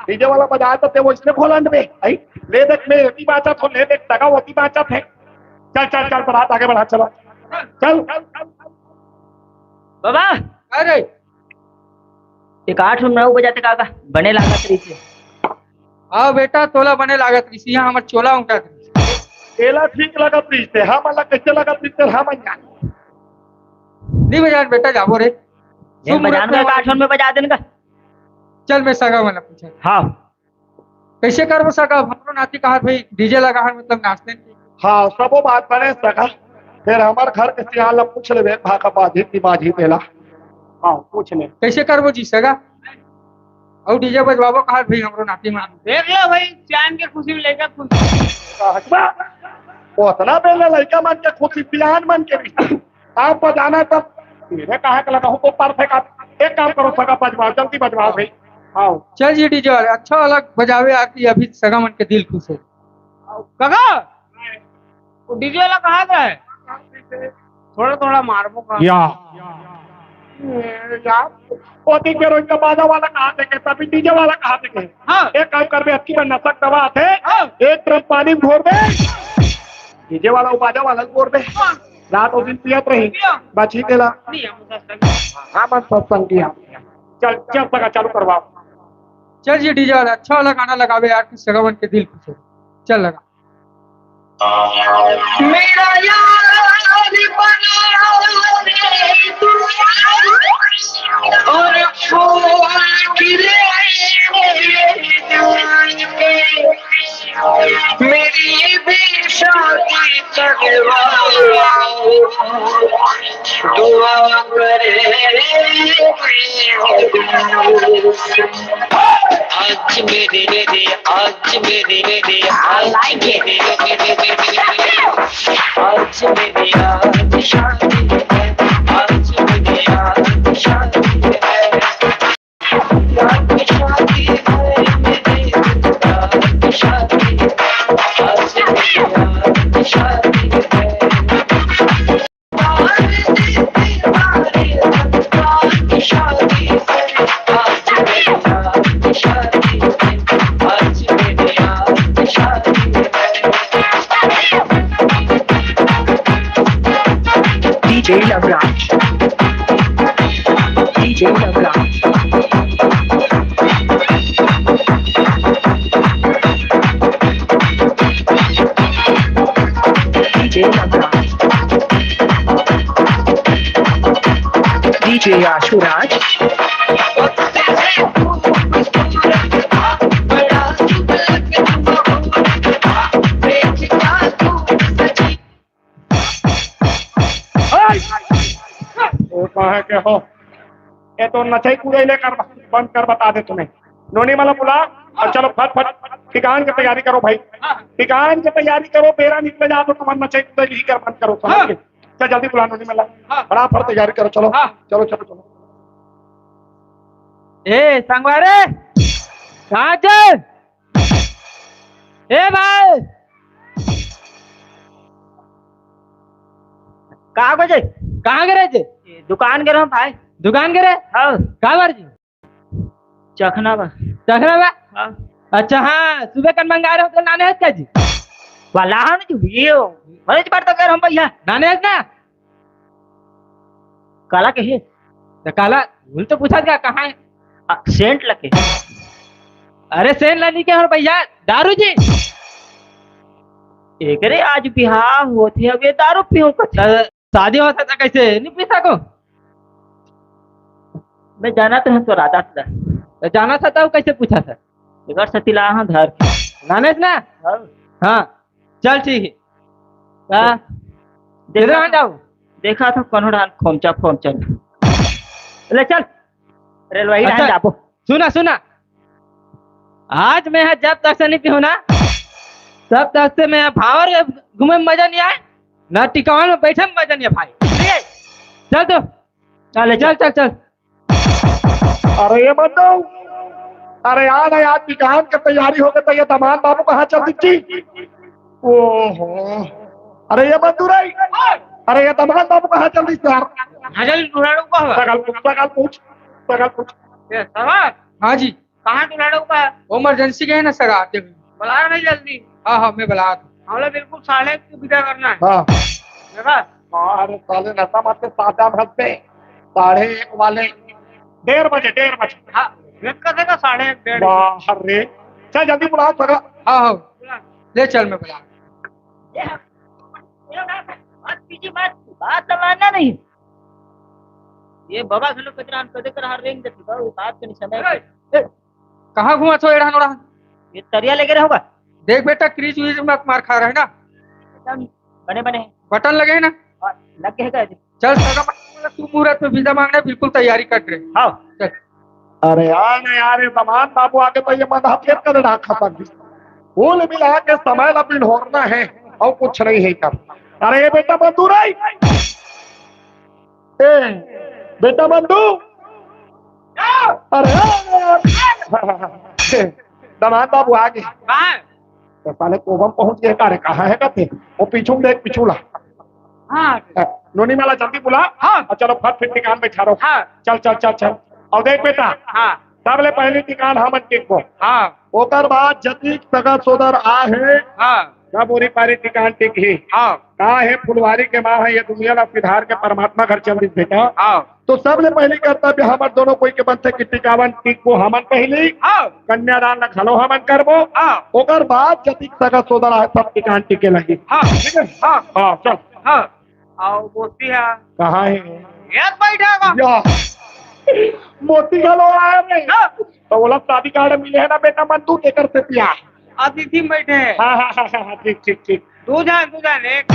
डीजे वाला बजाए तो ते वो इसने खोलन बे। आई, ले देख, मैं एती बाचा थो, ले देख, तगा वती बाचा थे। चल, चल, चल, बरात आगे बढ़ा, चलो। चल। बाबा, अरे। एक आठ नौ बजाते का, का बने लागत रही थी। हाँ बेटा, तोला बने लागत रही थी, यहाँ हमर चोला उंगटत रही थी। एला ठीक लागत रही थे, हम अलग कैसे लागत रही थे, हम अनजान। नहीं बजान बेटा, जाबो रे। नहीं शुभ बजान मुहूर्त का, में आठ नौ में बजा देन का। चल, मैं सगा वाला पूछा। हाँ। कैसे करबो सगा? अब हमरो नाती कहा भाई, डीजे लगा हन, मतलब नाचते हैं। हाँ, सबो बात बने सगा। फिर हमार घर के सियान ला पूछ लेबे, भाका बाजी की बाजी तेला। हाँ, पूछ ले। कैसे करबो जी सगा? और डीजे बजवाबो कहा भाई, हमरो नाती मान। देख लो भाई, चांद के खुशी में लेकर खुशी। हटबा। उतना बेले लड़का मन के खुशी, सियान मन के भी। आप बजाना तब मेरे कहा के लगा हो तो परफेक्ट। आप एक काम करो सगा, बजवाओ, जल्दी बजवाओ भाई। आओ। चल जी डीजे वाले, अच्छा वाला बजावे आरती, अभी सगा मन के दिल खुश हो। काका, वो डीजे वाला कहाँ का है? थोड़ा थोड़ा मारबो का। या। ए, यार, ओती के रोज का बाजा वाला कहाँ देखे, तभी डीजे वाला कहाँ देखे? हाँ। एक काम करबे, अबकी बार नशक दवा आथे, हाँ। एक ड्रम पानी में घोर दे, डीजे वाला, वो बाजा वाला घोर दे। हाँ। रात वो दिन पियत रही, पिया। बची गेला। नहीं, हम सत्संग। हाँ, मन सत्संग किया। चल, चल, सगा चालू करवाओ। चल जी, डीजे वाला, अच्छा वाला गाना लगावे यार, कि सगा मन के दिल खुश हो। चल लगा। मेरा यार बना रे तू, और फूल खिले मेरे दीवान पे। मेरी भी शादी करवा, दुआ आज मेरे, मेरे, आज मेरे, मेरे, आज मेरे, मेरे, मेरे, आज मेरी आज शादी है, आज मेरी आज शादी है। DJ Loveraj. DJ Loveraj. DJ Loveraj. DJ Ashu Raj. ओए! वो कहाँ के हो? ये तो नचई कूदई ले कर बंद कर, बता दे तुम्हें। नोनी मला बुला और चलो फट फट टिकान के तैयारी करो भाई। टिकान के तैयारी करो, बेरा निकले जा तो तुम्हारा नचई कूदई ही कर बंद करो, समझ हाँ। गए? चल जल्दी बुला नोनी मला। हाँ। फटाफट तैयारी करो, चलो। हाँ। चलो, चलो, चलो। ए संगवारी, कहाँ चे? ए भाई, का बजे? कहाँ गे रहे जी? दुकान गे रहे भाई। दुकान गे रहे? हाँ। का बर जी? चखना बा। चखना बा? हाँ। अच्छा, हाँ, सुबह कन मंगा रहे हो तो नाने हस का जी? वाला हम जी हुई हो। बड़े बार तो कह रहा हूँ भैया। नाने हस ना? काला कहिए? तो काला, भूल तो पूछा क्या, कहाँ है? आ, सेंट लगे। अरे सेंट लानी के और भैया, दारू जी। एकरे आज बिहाव होत हे, अब ये दारू पीऊं कथी? त शादी होता था कैसे? नहीं पी सको? मैं जाना तो हूँ तो राधा था। तो जाना था तो कैसे पूछा था? एकर सती ला हाँ धर के। नानेस ना? हाँ। हाँ, चल ठीक है। हाँ। देखा किधर आ था, जाओ? देखा था कोनो डान खोमचा फोमचा। ले चल, रेलवाई अच्छा। डान जाबो। सुना, सुना, आज मैं ह जब तक से नहीं पीहूं ना, तब तक से मैं ह भावर घूमे में मजा नहीं आए, ना टिकावन में बैठे में मजा नहीं आए भाई। ठीक है? चल तो। चल, चल, चल, चल। अरे ये बंदू, अरे यार, यार, टिकावन के तैयारी हो गई तो ये दमांद बाबू कहाँ चल दी जी? ओहो, अरे ये बंदू रे, अरे ये दमांद बाबू कहाँ चल दी यार? भजन दुराड़ू का हुआ। सगल पूछ, सगल पूछ, सगल पूछ। ये सवाल? हाँ जी। कहाँ दुलाड़ो का? वो इमरजेंसी गए ना सर, आते हुए। बुला रहे जल्दी। हाँ, हाँ, मैं बुला दूँ। हम लोग बिल्कुल साढ़े एक को विदा करना है। हाँ। देखा? अरे साले नशा मत के सादा भर दे। साढ़े एक वाले। डेढ़ बजे, डेढ़ बजे। हाँ, एक का देखा साढ़े एक, डेढ़। बाहर रे। चल जल्दी बुला सका। हाँ, हाँ। बुला। ले चल, मैं बुला। ये हम, ये ना, बात कीजिए, बात, बात तो मानना नहीं। ये बाबा घलो कचरा हम कदे कर हर रेंग देती, बाबू, बात के नहीं समय। ए, कहाँ घुमा छो एड़ान ओड़ान? ये तरिया लेके रहोगा? देख बेटा, क्रीज वीज मत मार खा रहे ना। एकदम बने बने। बटन लगे है ना? हाँ, लग गए का? चल, सगा मांगने वाला तू मुहूर्त में वीजा मांगने बिल्कुल तैयारी कर रहे। हाँ। चल। अरे यार, ना यार, ये दमांद बाबू आगे तो ये मना फिर कर रहा खत्म। कुल मिला के समय ला बिल्होरना है और कुछ नहीं है कर। अरे ये बेटा मजदूर है। ए, बेटा बंधु। अरे, अरे, अरे। दमांद बाबू आ गए। कहाँ? तो साले कोबम पहुंच गए। अरे, कहाँ है कहते? वो पीछू में देख, पीछू ला। हाँ। ए, नोनी माला जल्दी बुला। हाँ। और चलो, फट फिट टिकान बैठा रहो। हाँ। चल, चल, चल, चल। और देख बेटा। हाँ। सबले पहली टिकान हमन टिकबो। हाँ। ओकर बाद जतिक सगा सोदर आ हे, हाँ। सब ओरी पारी टिकान टिकही। हाँ। का हे फुलवारी के माँ हे, ये दुनिया ला सिधार के परमात्मा घर चल दिस बेटा। हाँ। तो सबले पहली कर्तव्य हमर दोनों कोई के बनथे कि टिकावन टिकबो हमन पहली। हाँ। कन्यादान ला घलो हमन करबो। हाँ। ओकर बाद जतिक सगा सोदर आ हे, सब टिकान टिके लगही। हाँ। ठीक है? हाँ। हाँ, चल। हाँ। अउ मोती ह कहाँ हे? एक बैठा बा। या, मोती घलो आए रे। हाँ। तो ओला शादी कार्ड मिले हे ना बेटा मन, तू तेकर से पिया। अतिथि में बैठे हे। हाँ, हाँ, हाँ, हाँ, हाँ, ठीक, ठीक, ठीक। दू झन, दू झन, एक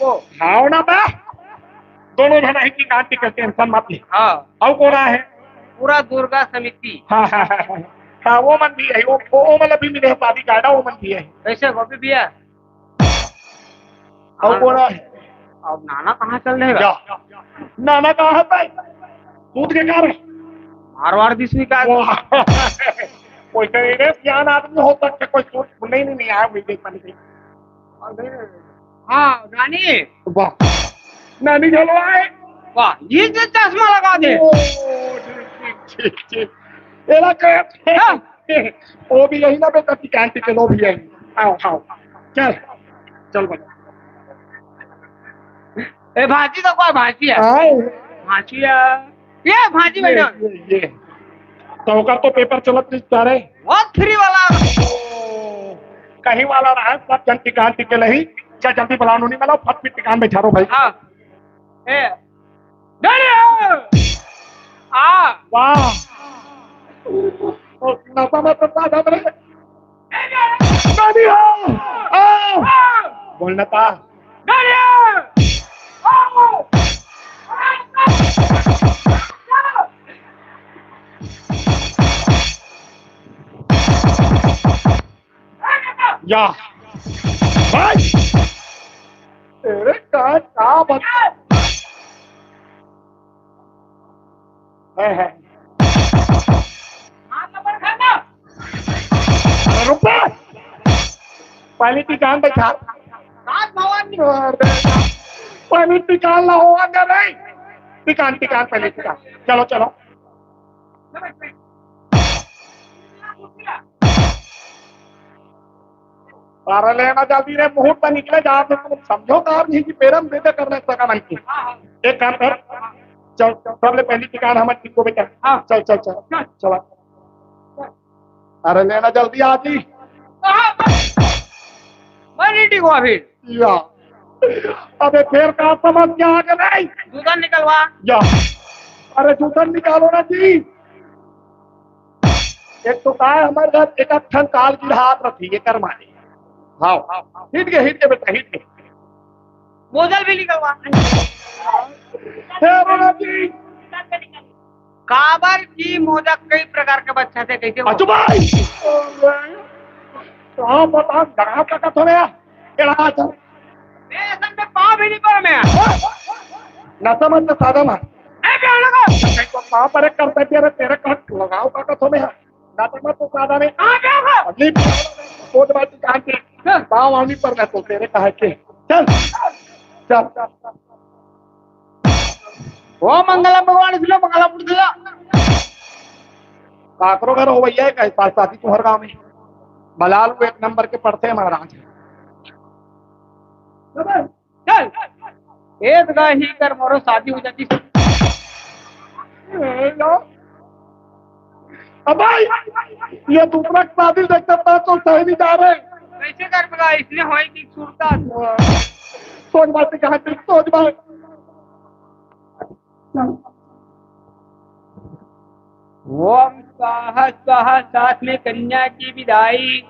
वो। हाव ना बे। दोनों झन ही टिकान टिके, tension मत ले। हाँ। अउ कोन हे? पूरा दुर्गा समिति। हाँ, हाँ, हाँ, हाँ। हाँ, वो मन भी हे, वो, वो, वो मन भी मिले हे, शादी कार्ड, वो मन भी हे। कैसे गोपी भैया? अउ हाँ। कोन हे? अब नाना कहाँ चल रहेगा? जा। नाना कहाँ हे भाई? दूध के कार हे। मारवाड़ दिस भी का? वाह। कोई तो ये ज्ञान आदमी हो सकता, कोई सोच नहीं, नहीं, नहीं आया, वही देख पानी। हाँ, रानी। वाह। नानी चलो आए। वाह, ये जो चश्मा लगा दे। ओ, ठीक, ठीक, ठीक, ठीक। एला कहे हाँ। वो भी यही ना बेटा, टिकान टिके लो भी यही। आओ, आओ। चल, चल बेटा। ए, भांची तो कोई भांची हे। हाँ। भांची हे। ये भांची ये, बेटा। ये, ये। तो ओकर तो पेपर चलत नहीं जा रहे। वो फ्री वाला। ओ, कहीं वाला रहा, सब जन टिकान टिके लही। चल जल्दी बुलाओ, नोनी मिलाओ, फट फट टिकान बैठा रहो भाई। हाँ। ए, डरे हो? आ। वाह। ओ, नशा में तो साथ हम रहे। डरे हो? आ। बोलना था। डरे हो? आ। या। भाई! तेरे का, का बता? है, है। अरे रुक बे! पहले टिकान बैठा। अरे, पहले टिकान ला हो अंदर रे। टिकान, टिकान, पहले टिकान। चलो, चलो। अरे लेना जल्दी रे, मुहूर्त निकले जा, तो तुम समझो कार नहीं कि पेरम दे दे करने सगा मन की। एक काम कर, चल, चल, ले पहली टिकान हमर टिको बेटा। हाँ। चल, चल, चल, चल। अरे लेना जल्दी आ जी। मैं नहीं टिको अभी। या। अबे फेर का समस्या आ गे रे? जूता निकलवा। या। अरे जूता निकालो ना जी। एक तो का हे, हमर घर एक ठन काल की रात रही, एकर माने। हाँ, हिट गे, हिट गे बेटा, हिट गे। मोजल भी निकलवा। हे रोना जी। काबर की मोजा कई प्रकार के बच्चा थे, कैसे हो? अचु भाई। कहाँ पता, जहाँ का कथो ने, एड़ा था। मैं असल में पाँव भी नहीं पर मैं। नशा मत तो सादा मार। ए, क्या लगा? तो पाँव पर एक करता है, तेरे, तेरे कहाँ लगाओ का कथो ने? नशा मत तो सादा में। कहाँ गया था? अगली सोच बात की कहाँ की? हाँ। पाँव आनी पर मैं तो तेरे कहा के। चल। चल। ओ मंगलम भगवान, इसलिए मंगलम उठ दिया। काकरो घर हो भैया, एक ऐसा शादी तुम्हारे गाँव में। मलालू एक नंबर के पड़ते हैं महाराज। चल, एक गा ही कर मोरो शादी हो जाती। अब भाई, ये दूसरा शादी देखते पास तो सही नहीं जा रहे। कैसे कर बगा, इसने होए कि सुरता। सोच बात कहाँ पे, सोच बात। ओम स्वाहा स्वाहा, साथ में कन्या की विदाई।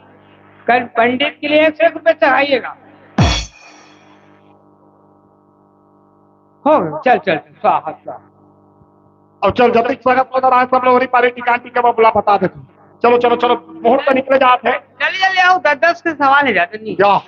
कल पंडित के लिए एक सौ रुपये चढ़ाइएगा। हो, चल, चल, चल, स्वाहा, स्वाहा। अब चल, जब तक स्वागत वगैरह है, सब लोग पार्टी टिकान टिके बुला बता देते। चलो, चलो, चलो, मुहूर्त निकले जाते हैं। जल्दी, जल्दी आओ, दस, दस के सवाल है जाते नहीं। या।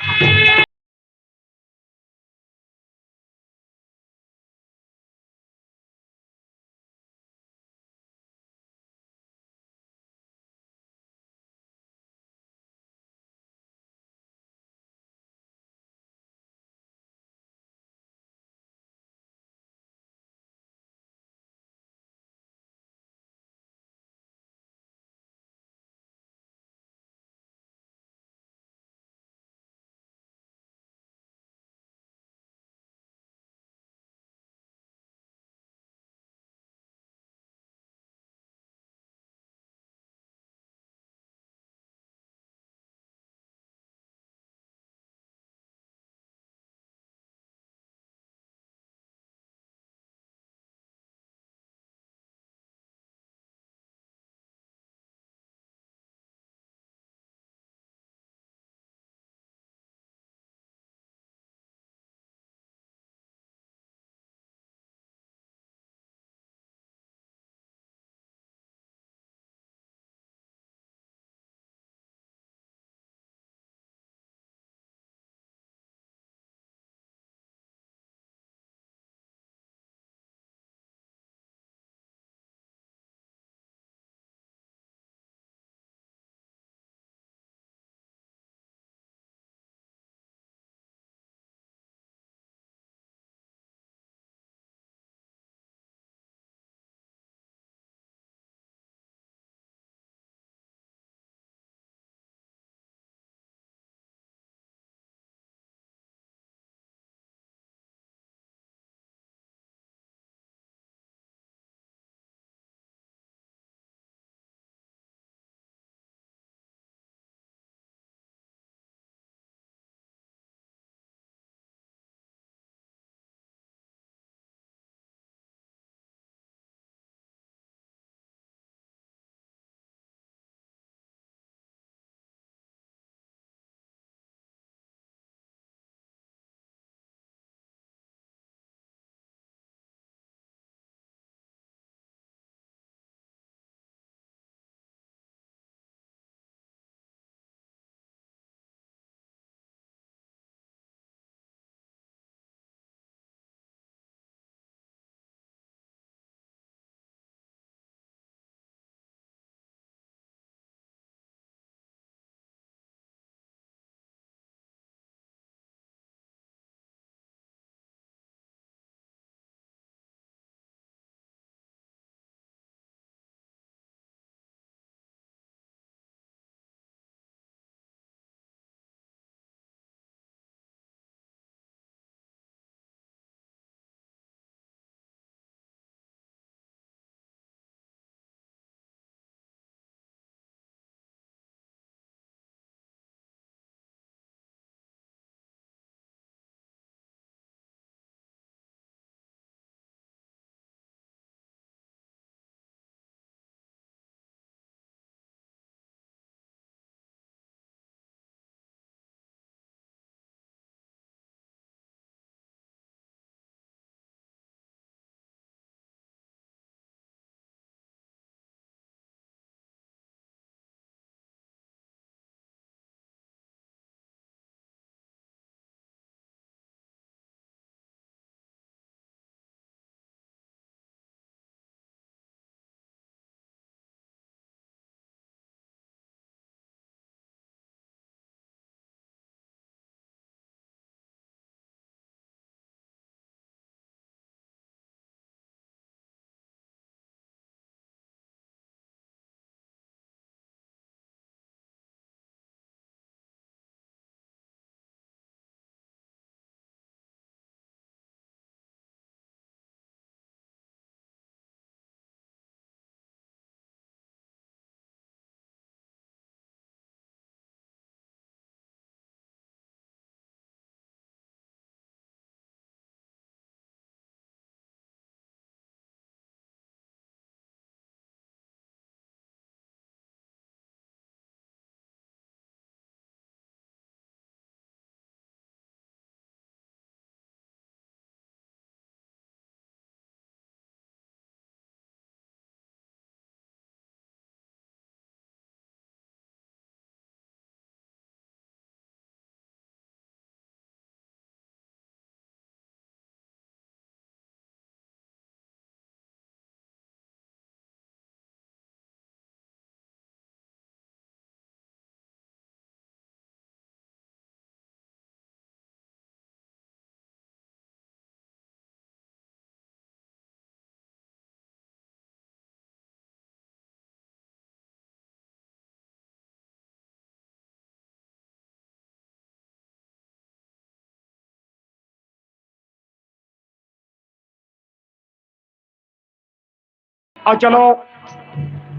अब चलो,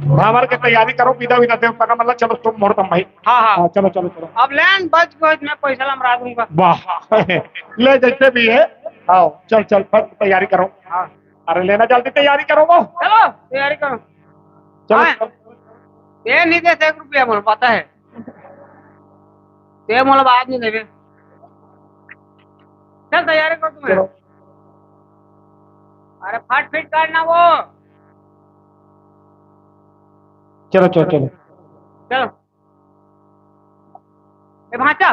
भांवर के तैयारी करो, बिदा विदा देव पका, मतलब, चलो, तुम मुहूर्तम भाई। हाँ, हाँ। हाँ, चलो, चलो, चलो। अब लेन बच गो, मैं पैसा लमरा दूंगा। वाह। ले, जैसे भी है। आओ, चल, चल, फट तैयारी करो। हाँ। अरे, लेना जल्दी, तैयारी करो वो। चलो, तैयारी करो। चलो, हाँ। चलो। ये नहीं देते एक रुपया, मुझे पता है। ते मोला बाद में देबे। चल, तैयारी कर तुम्हें। चलो। अरे, फट फिट करना वो। चलो, चलो, चलो। चलो। ए, भांचा।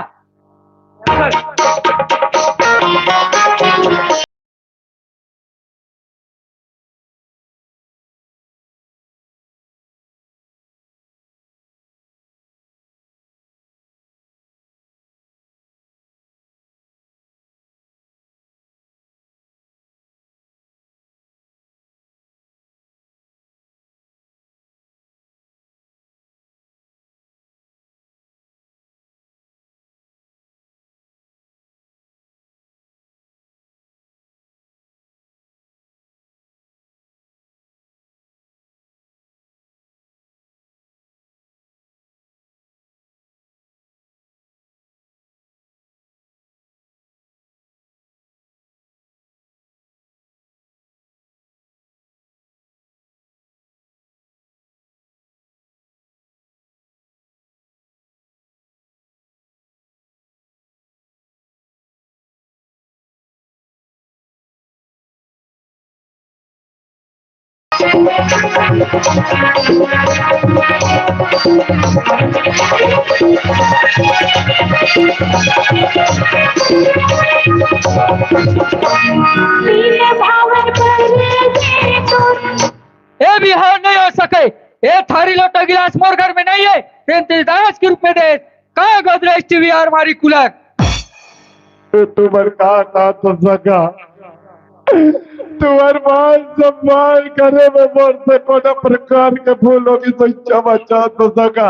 ए बिहाव नहीं हो सके। ए थारी लोटा गिलास मोर घर में नहीं है, तेन तेज दहेज के रूप में दे। का गोदरेज टीवी, आलमारी, कूलर? ए, तुमर का का तो सका, तुमर मान सम्मान करे में मोर से कोनो प्रकार के भूल होगी तो क्षमा चाह तो सका।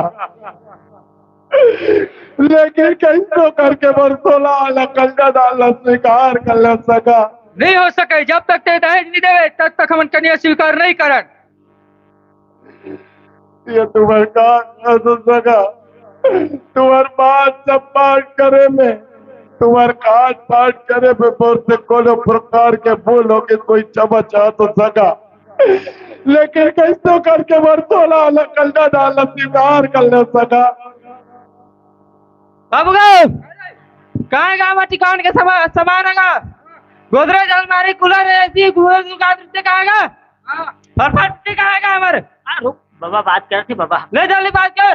लेकिन कैसो करके मोर सोला वाला कन्यादान ला स्वीकार कर ले सका। नहीं हो सके, जब तक ते दहेज नहीं देवे, तब तक हमन कन्या स्वीकार नहीं करन। ये तुमर का, का तो सका, तुमर मान सम्मान करे में, तुमर खान पान करे में मोर से कोनो प्रकार के भूल होगी, कोई क्षमा चाह तो सका। लेकिन कैसो करके मोर सोला वाला कन्यादान ला स्वीकार कर ले सका। बाबू गा, कहाँ गा माटी कौन के समा-, सामान है गा? गोदरेज, अलमारी, कूलर, एसी, कूलर, दुकान से कहाँ गा? फटफटी कहाँ गा हमारे? हाँ, रुक, बाबा बात करत हे, बाबा। ले जल्दी बात कर।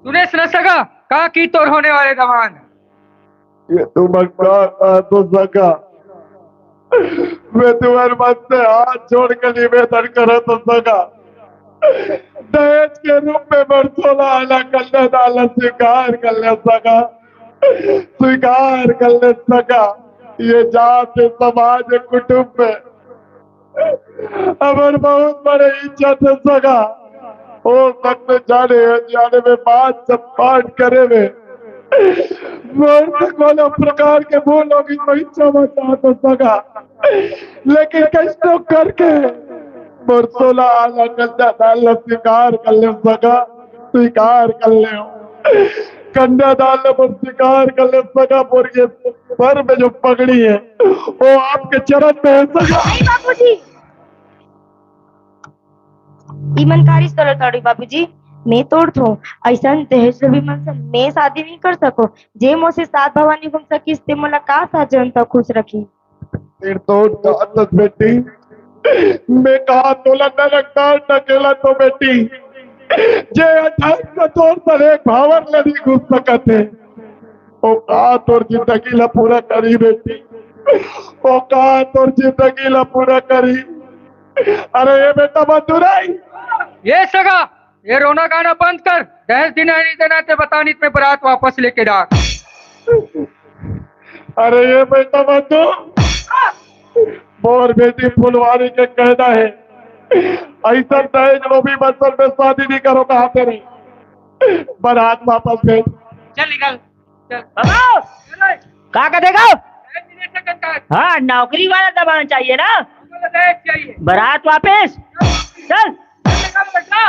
सुरेश न सका, का की तोर होने वाले दमान? ये तुमर का, का तो सका, मैं तुमर मन से हाथ जोड़ के निवेदन करत हो सका, दहेज के रूप में मोर सोला वाला कन्यादान ला स्वीकार कर ले सका, स्वीकार कर ले सका। ये जात समाज कुटुंब में हमर बहुत बड़े इज्जत हे सगा। ओ संग में जाने अनजाने में बात सब पाठ करे में मोर से कोनो प्रकार के भूल होगी तो क्षमा चाहत हो सगा। लेकिन कैसो करके मोर सोला आना कन्यादान ला स्वीकार कर ले सगा, स्वीकार कर ले। कन्यादान ला मोर स्वीकार कर ले सगा, मोर ये सर में जो पगड़ी है वो आपके चरण में है सगा। नहीं बाबूजी। ईमानदारी से तोड़ ताड़ी बाबूजी, मैं तोड़ थो। ऐसन दहेज लोभी मन से मैं शादी नहीं कर सको। जे मोसे सात भवानी घूम सकिस, ते मोला का सात जन्म तक खुश रखी। फिर तो जात बेटी, मैं कहा तोला नरक डाल ढकेला तो बेटी, जे अठारह का तौर पर एक भावर लड़ी घुस सकत है। ओ का तोर जिंदगी ला पूरा करी बेटी, ओ का तोर जिंदगी ला पूरा करी। अरे ये बेटा मधुराई, ये सगा, ये रोना गाना बंद कर। दहेज देना है नहीं देना ते बता, नहीं तो मैं बारात वापस लेके जा। अरे ये बेटा मधु, मोर बेटी फुलवारी के कहना है, ऐसा दहेज लोभी बचपन में शादी नहीं करो, कहा तेरे बारात वापस भेज। चल निकल। बाबा, का करेगा? हाँ, नौकरी वाला दबाना चाहिए ना। बारात वापस। चल। बेटा,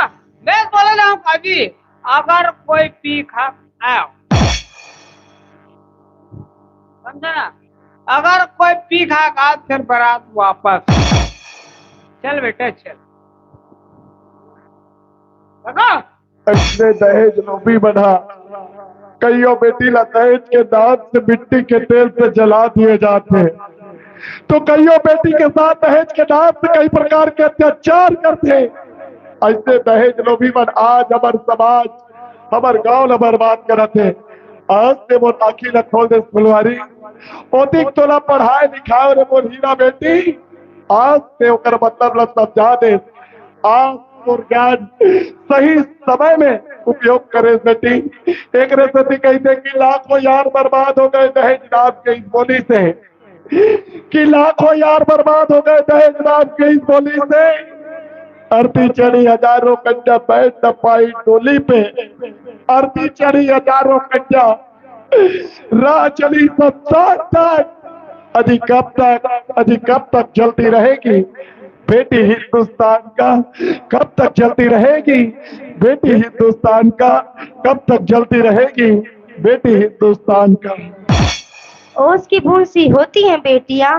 मैं बोले ना हूँ काजी, अगर कोई पी खा आयो, समझा ना, अगर कोई पी खा का फिर बारात वापस। चल बेटा चल। देखो, अइसने दहेज लोभी मन हा कइयो बेटी ला दहेज के नाम से मिट्टी के तेल से जला दिए जाथे, तो कइयो बेटी के साथ दहेज के नाम से कई प्रकार के अत्याचार करथे। अइसने दहेज लोभी मन आज हमर समाज, हमर गांव ला बर्बाद करत हे। आज ते मोर आँखी ला खोल देस फुलवारी, ओतिक तोला पढ़ाए लिखाए रे मोर हीरा बेटी, आज ते ओकर मतलब ला समझा देस। आज तोर ज्ञान सही समय में उपयोग करेस बेटी। एकरे सेती कहिथे कि लाखों यार बर्बाद हो गए दहेज नाम के इस बोली से, कि लाखों यार बर्बाद हो गए दहेज नाम के इस बोली से। अरती चढ़ी हजारों कन्या बैठ न पाई डोली पे, अरती चढ़ी हजारों कन्या राह चली शमशान तक। अजी कब तक, अजी कब तक जलती रहेगी बेटी हिंदुस्तान का, कब तक जलती रहेगी बेटी हिंदुस्तान का, कब तक जलती रहेगी बेटी हिंदुस्तान का। ओस की बूंद सी होती हैं बेटियां,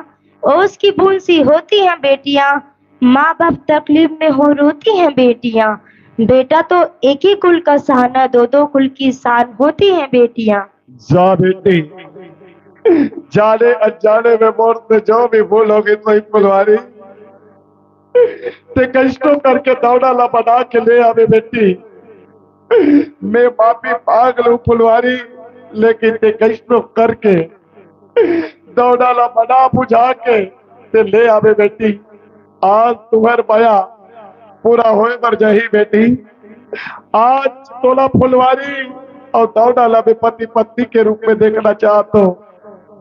ओस की बूंद सी होती हैं बेटियां, माँ बाप तकलीफ में हो रोती हैं बेटियां। बेटा तो एक ही कुल का सहारा, दो दो कुल की शान होती हैं बेटियां। जा बेटी, जाने अनजाने में मोर से जो भी भूल होगी तो फुलवारी, ते कइसनो करके दौड़ा ला बना के ले आवे बेटी। मैं माफी मांग लूं फुलवारी, लेकिन ते कइसनो करके दौड़ा ला बना बुझा के ते ले आवे बेटी। आज तुहर मया पूरा होए बर जाही बेटी। आज तोला फुलवारी अउ दौड़ा ला मैं पति पत्नी के रूप में देखना चाहत हों।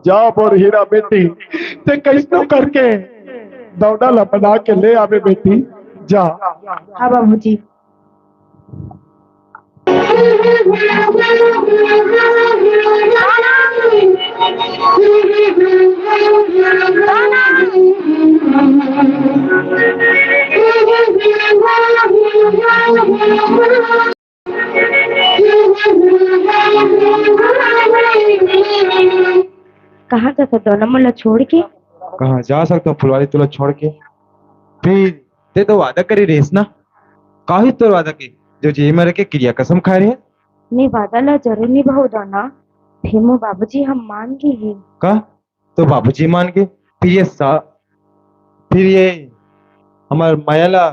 जा मोर हीरा बेटी, ते कइसनो करके दौड़ा ला बना के ले आवे बेटी, जा। हाँ बाबूजी। कहाँ जाथस दोना मोला छोड़ के? कहाँ जा सकथों फुलवारी तोला छोड़ के? फिर ते तो वादा करे रहेस ना, का होइस तोर वादा के, जो जेल में रह के किरिया कसम खाए रहे? मैं वादा ला जरूर निभाहूं दोना, फिर मोर बाबूजी हा मान गे हे। का? तोर बाबूजी मान गे? फिर ये सा-, फिर ये हमर मया ला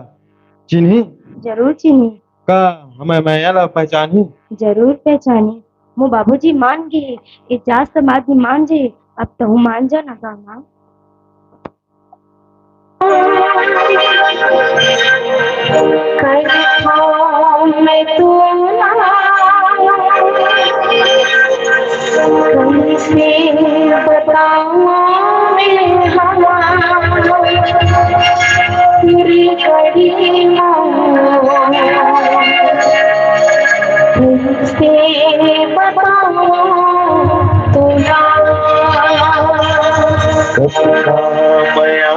चिन्ही? जरूर चिन्ही। का हमर मया ला पहचानही? जरूर पहचानही। मोर बाबूजी मान गे हे, ये जात समाज में मान जाही, अब तहूँ मान जा ना दोना। कतका मया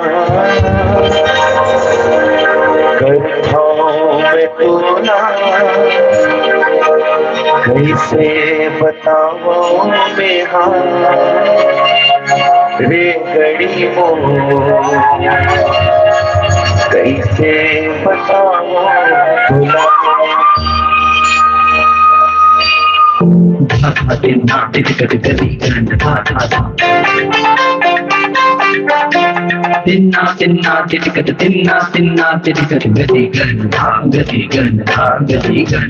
करथौं मैं तोला, कइसे बतावौं मैं हा रे गड़ी मोर, कइसे बतावौं तोला। तिन्ना तिन्ना तिटकट, तिन्ना तिन्ना तिटकट, गति गन धा, गति गन धा, गति गन।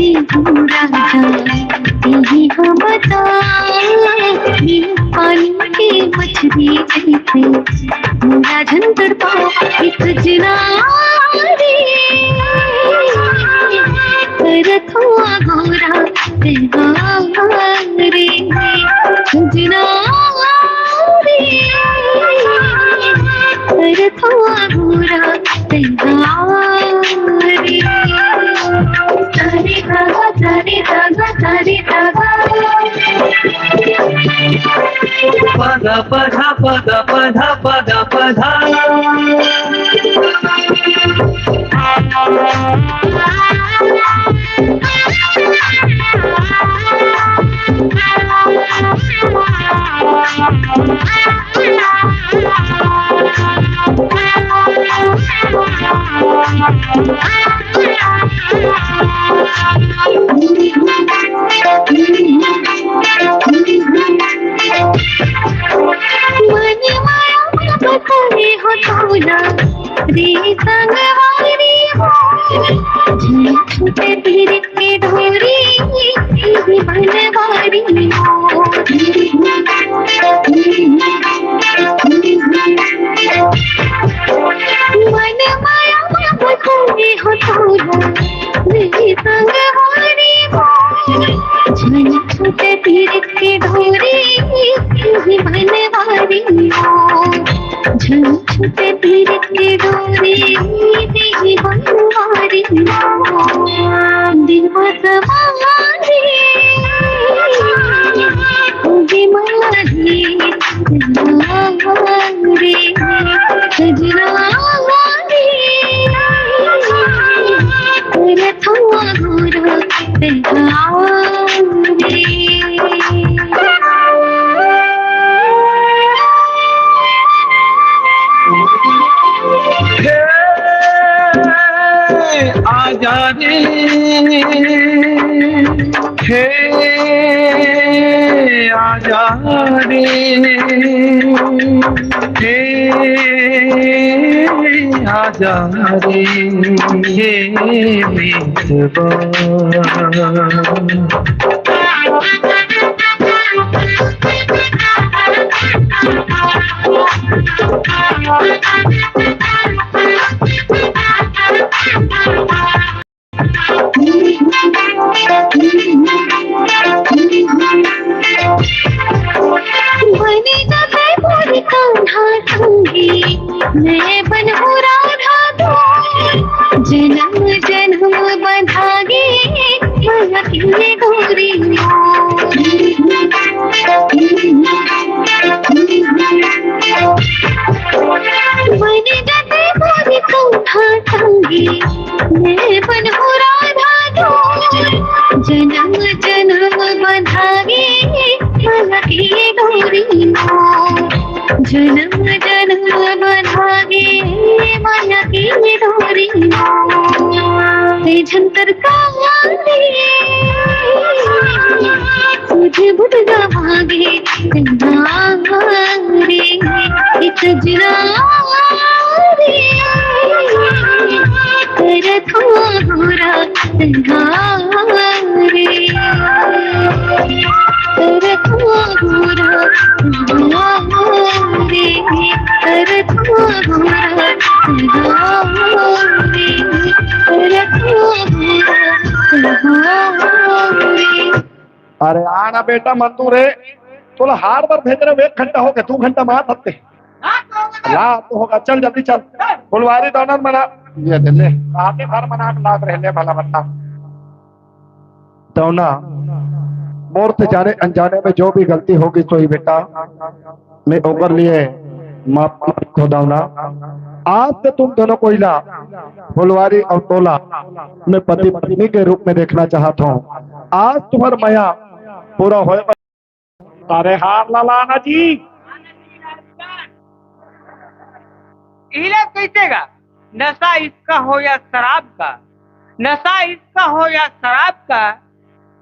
राजा, तेही ह बता, ये पानी के मछली जैसे, मोला झन तड़पा, ये सजना रे, करत हो गोरा, तेहार रे, सजना रे, करत हो गोरा, तेहार रे। तारे धागा, तारे धागा, तारे धागा। पद पधा पद पधा पद पधा। मन माया बताए हो तोला, रे संगवारी हो, झूठे पीर के डोरी, बनवारी हो। मन माया बताए हो तोला, रे संगवारी हो, झन छूटे पीर के डोरी, बनवारी हो। झन छूटे पीर के डोरी, बनवारी हो। दिल मत मारे, दिमागी रे, सजना रे, रथवा घोड़ा तेहार रे। हे आजा रे, हे आजा रे, हे आजा रे, हे मितवा। बने जाते मोर कान्हा संगी, मैं बनहूँ राधा तोर, जन्म जन्म बंधागे माया के डोरी मोर। बने जाते मोर कान्हा संगी, मैं बनहूँ राधा तोर, जन्म जन्म बंधागे माया के डोरी मोर। जन्म जन्म बंधागे माया के डोरी मोर। ते झंकर काले, तुझे बुझ गवागे, रे, एक सजना रे, करत हो गोरा तेहार रे, करत हो गोरा तेहार रे, करत हो गोरा तेहार रे, करत हो गोरा तेहार रे। अरे आ ना बेटा मंदू रे, तोला हार बर भेज रहे हो, एक घंटा हो गया, दो घंटा में आ सकते। ला तो होगा, चल जल्दी चल। फुलवारी दौनन मना, ये दे ले। आके घर मना के लाग रहे ले भला बता। दौना, मोर से जाने अनजाने में जो भी गलती होगी तो ही बेटा, मैं ओकर लिए माफ मांगत हो दौना। आज से तुम दोनों को इला फुलवारी और तोला में पति पत्नी के रूप में देखना चाहता हूँ। आज तुम्हार मया पूरा होए। अरे हार ला लाना जी। इला कैसे गा? नशा इसका हो या शराब का, नशा इसका हो या शराब का,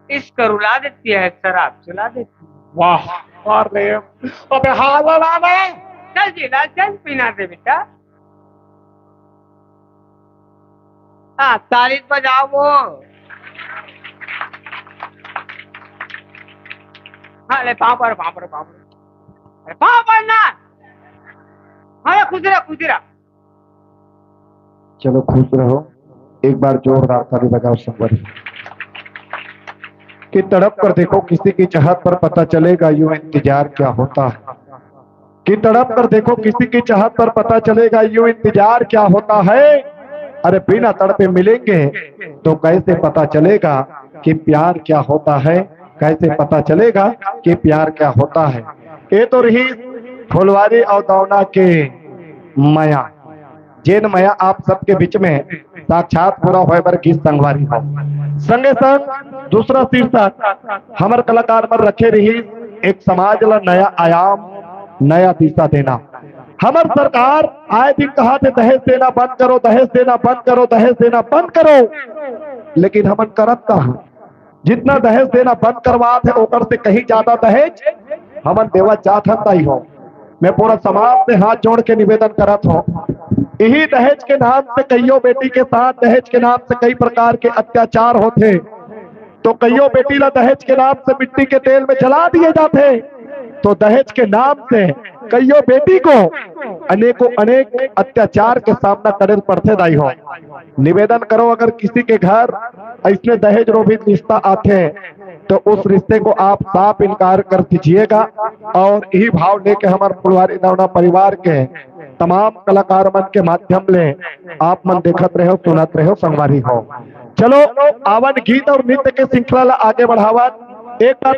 इश्क रुला देती है, शराब सुला देती है। वाह, अरे, अबे हार ला लाना। चल जी, ला, चल पीना दे बेटा। हाँ, ताली बजाओ वो। अरे पाँव पर, पाँव पर, पाँव पर। अरे पाँव पर ना। अरे खुश रह, खुश रह। चलो खुश रहो। एक बार जोरदार ताली बजाओ संगवारी। कि तड़प कर देखो किसी की चाहत पर, पता चलेगा यूं इंतजार क्या होता है। कि तड़प कर देखो किसी की चाहत पर, पता चलेगा यूं इंतजार क्या होता है। अरे बिना तड़पे मिलेंगे तो कैसे पता चलेगा कि प्यार क्या होता है, कैसे पता चलेगा कि प्यार क्या होता है। ये तो रही फुलवारी अउ दौना के मया, जेन मया आप सबके बीच में साक्षात पूरा होय बर गीत संगवारी हो। संगे संग दूसरा शीर्षक हमर कलाकार मन रखे रही, एक समाज ला नया आयाम, नया दिशा देना। हमर सरकार आए दिन कहा थे, "दहेज देना बंद करो, दहेज देना बंद करो, दहेज देना बंद करो," लेकिन हमन करत का हन? जितना दहेज देना बंद करवात हे, ओकर से कहीं ज्यादा दहेज हमन देवत जात हन, दाई हो। मैं पूरा समाज से हाथ जोड़ के निवेदन करत हूँ, यही दहेज के नाम से कईयों बेटी के साथ, दहेज के नाम से कई प्रकार के अत्याचार होथे। तो कईयों बेटी ला दहेज के नाम से मिट्टी के तेल में जला दिए जाथे। तो दहेज के नाम से कईयों बेटी को अनेकों अनेक अत्याचार के सामना करे पड़थे, दाई हो। निवेदन करो, अगर किसी के घर ऐसने दहेज रोभी रिश्ता आथे, तो उस रिश्ते को आप साफ इनकार कर दीजिएगा। और यही भाव लेके हमर फुलवारी दौना परिवार के तमाम कलाकार मन के माध्यम ले आप मन देखत रहो, सुनत रहो, संगवारी हो। चलो, आवन गीत और नृत्य के श्रृंखला ला आगे बढ़ावन। एक बार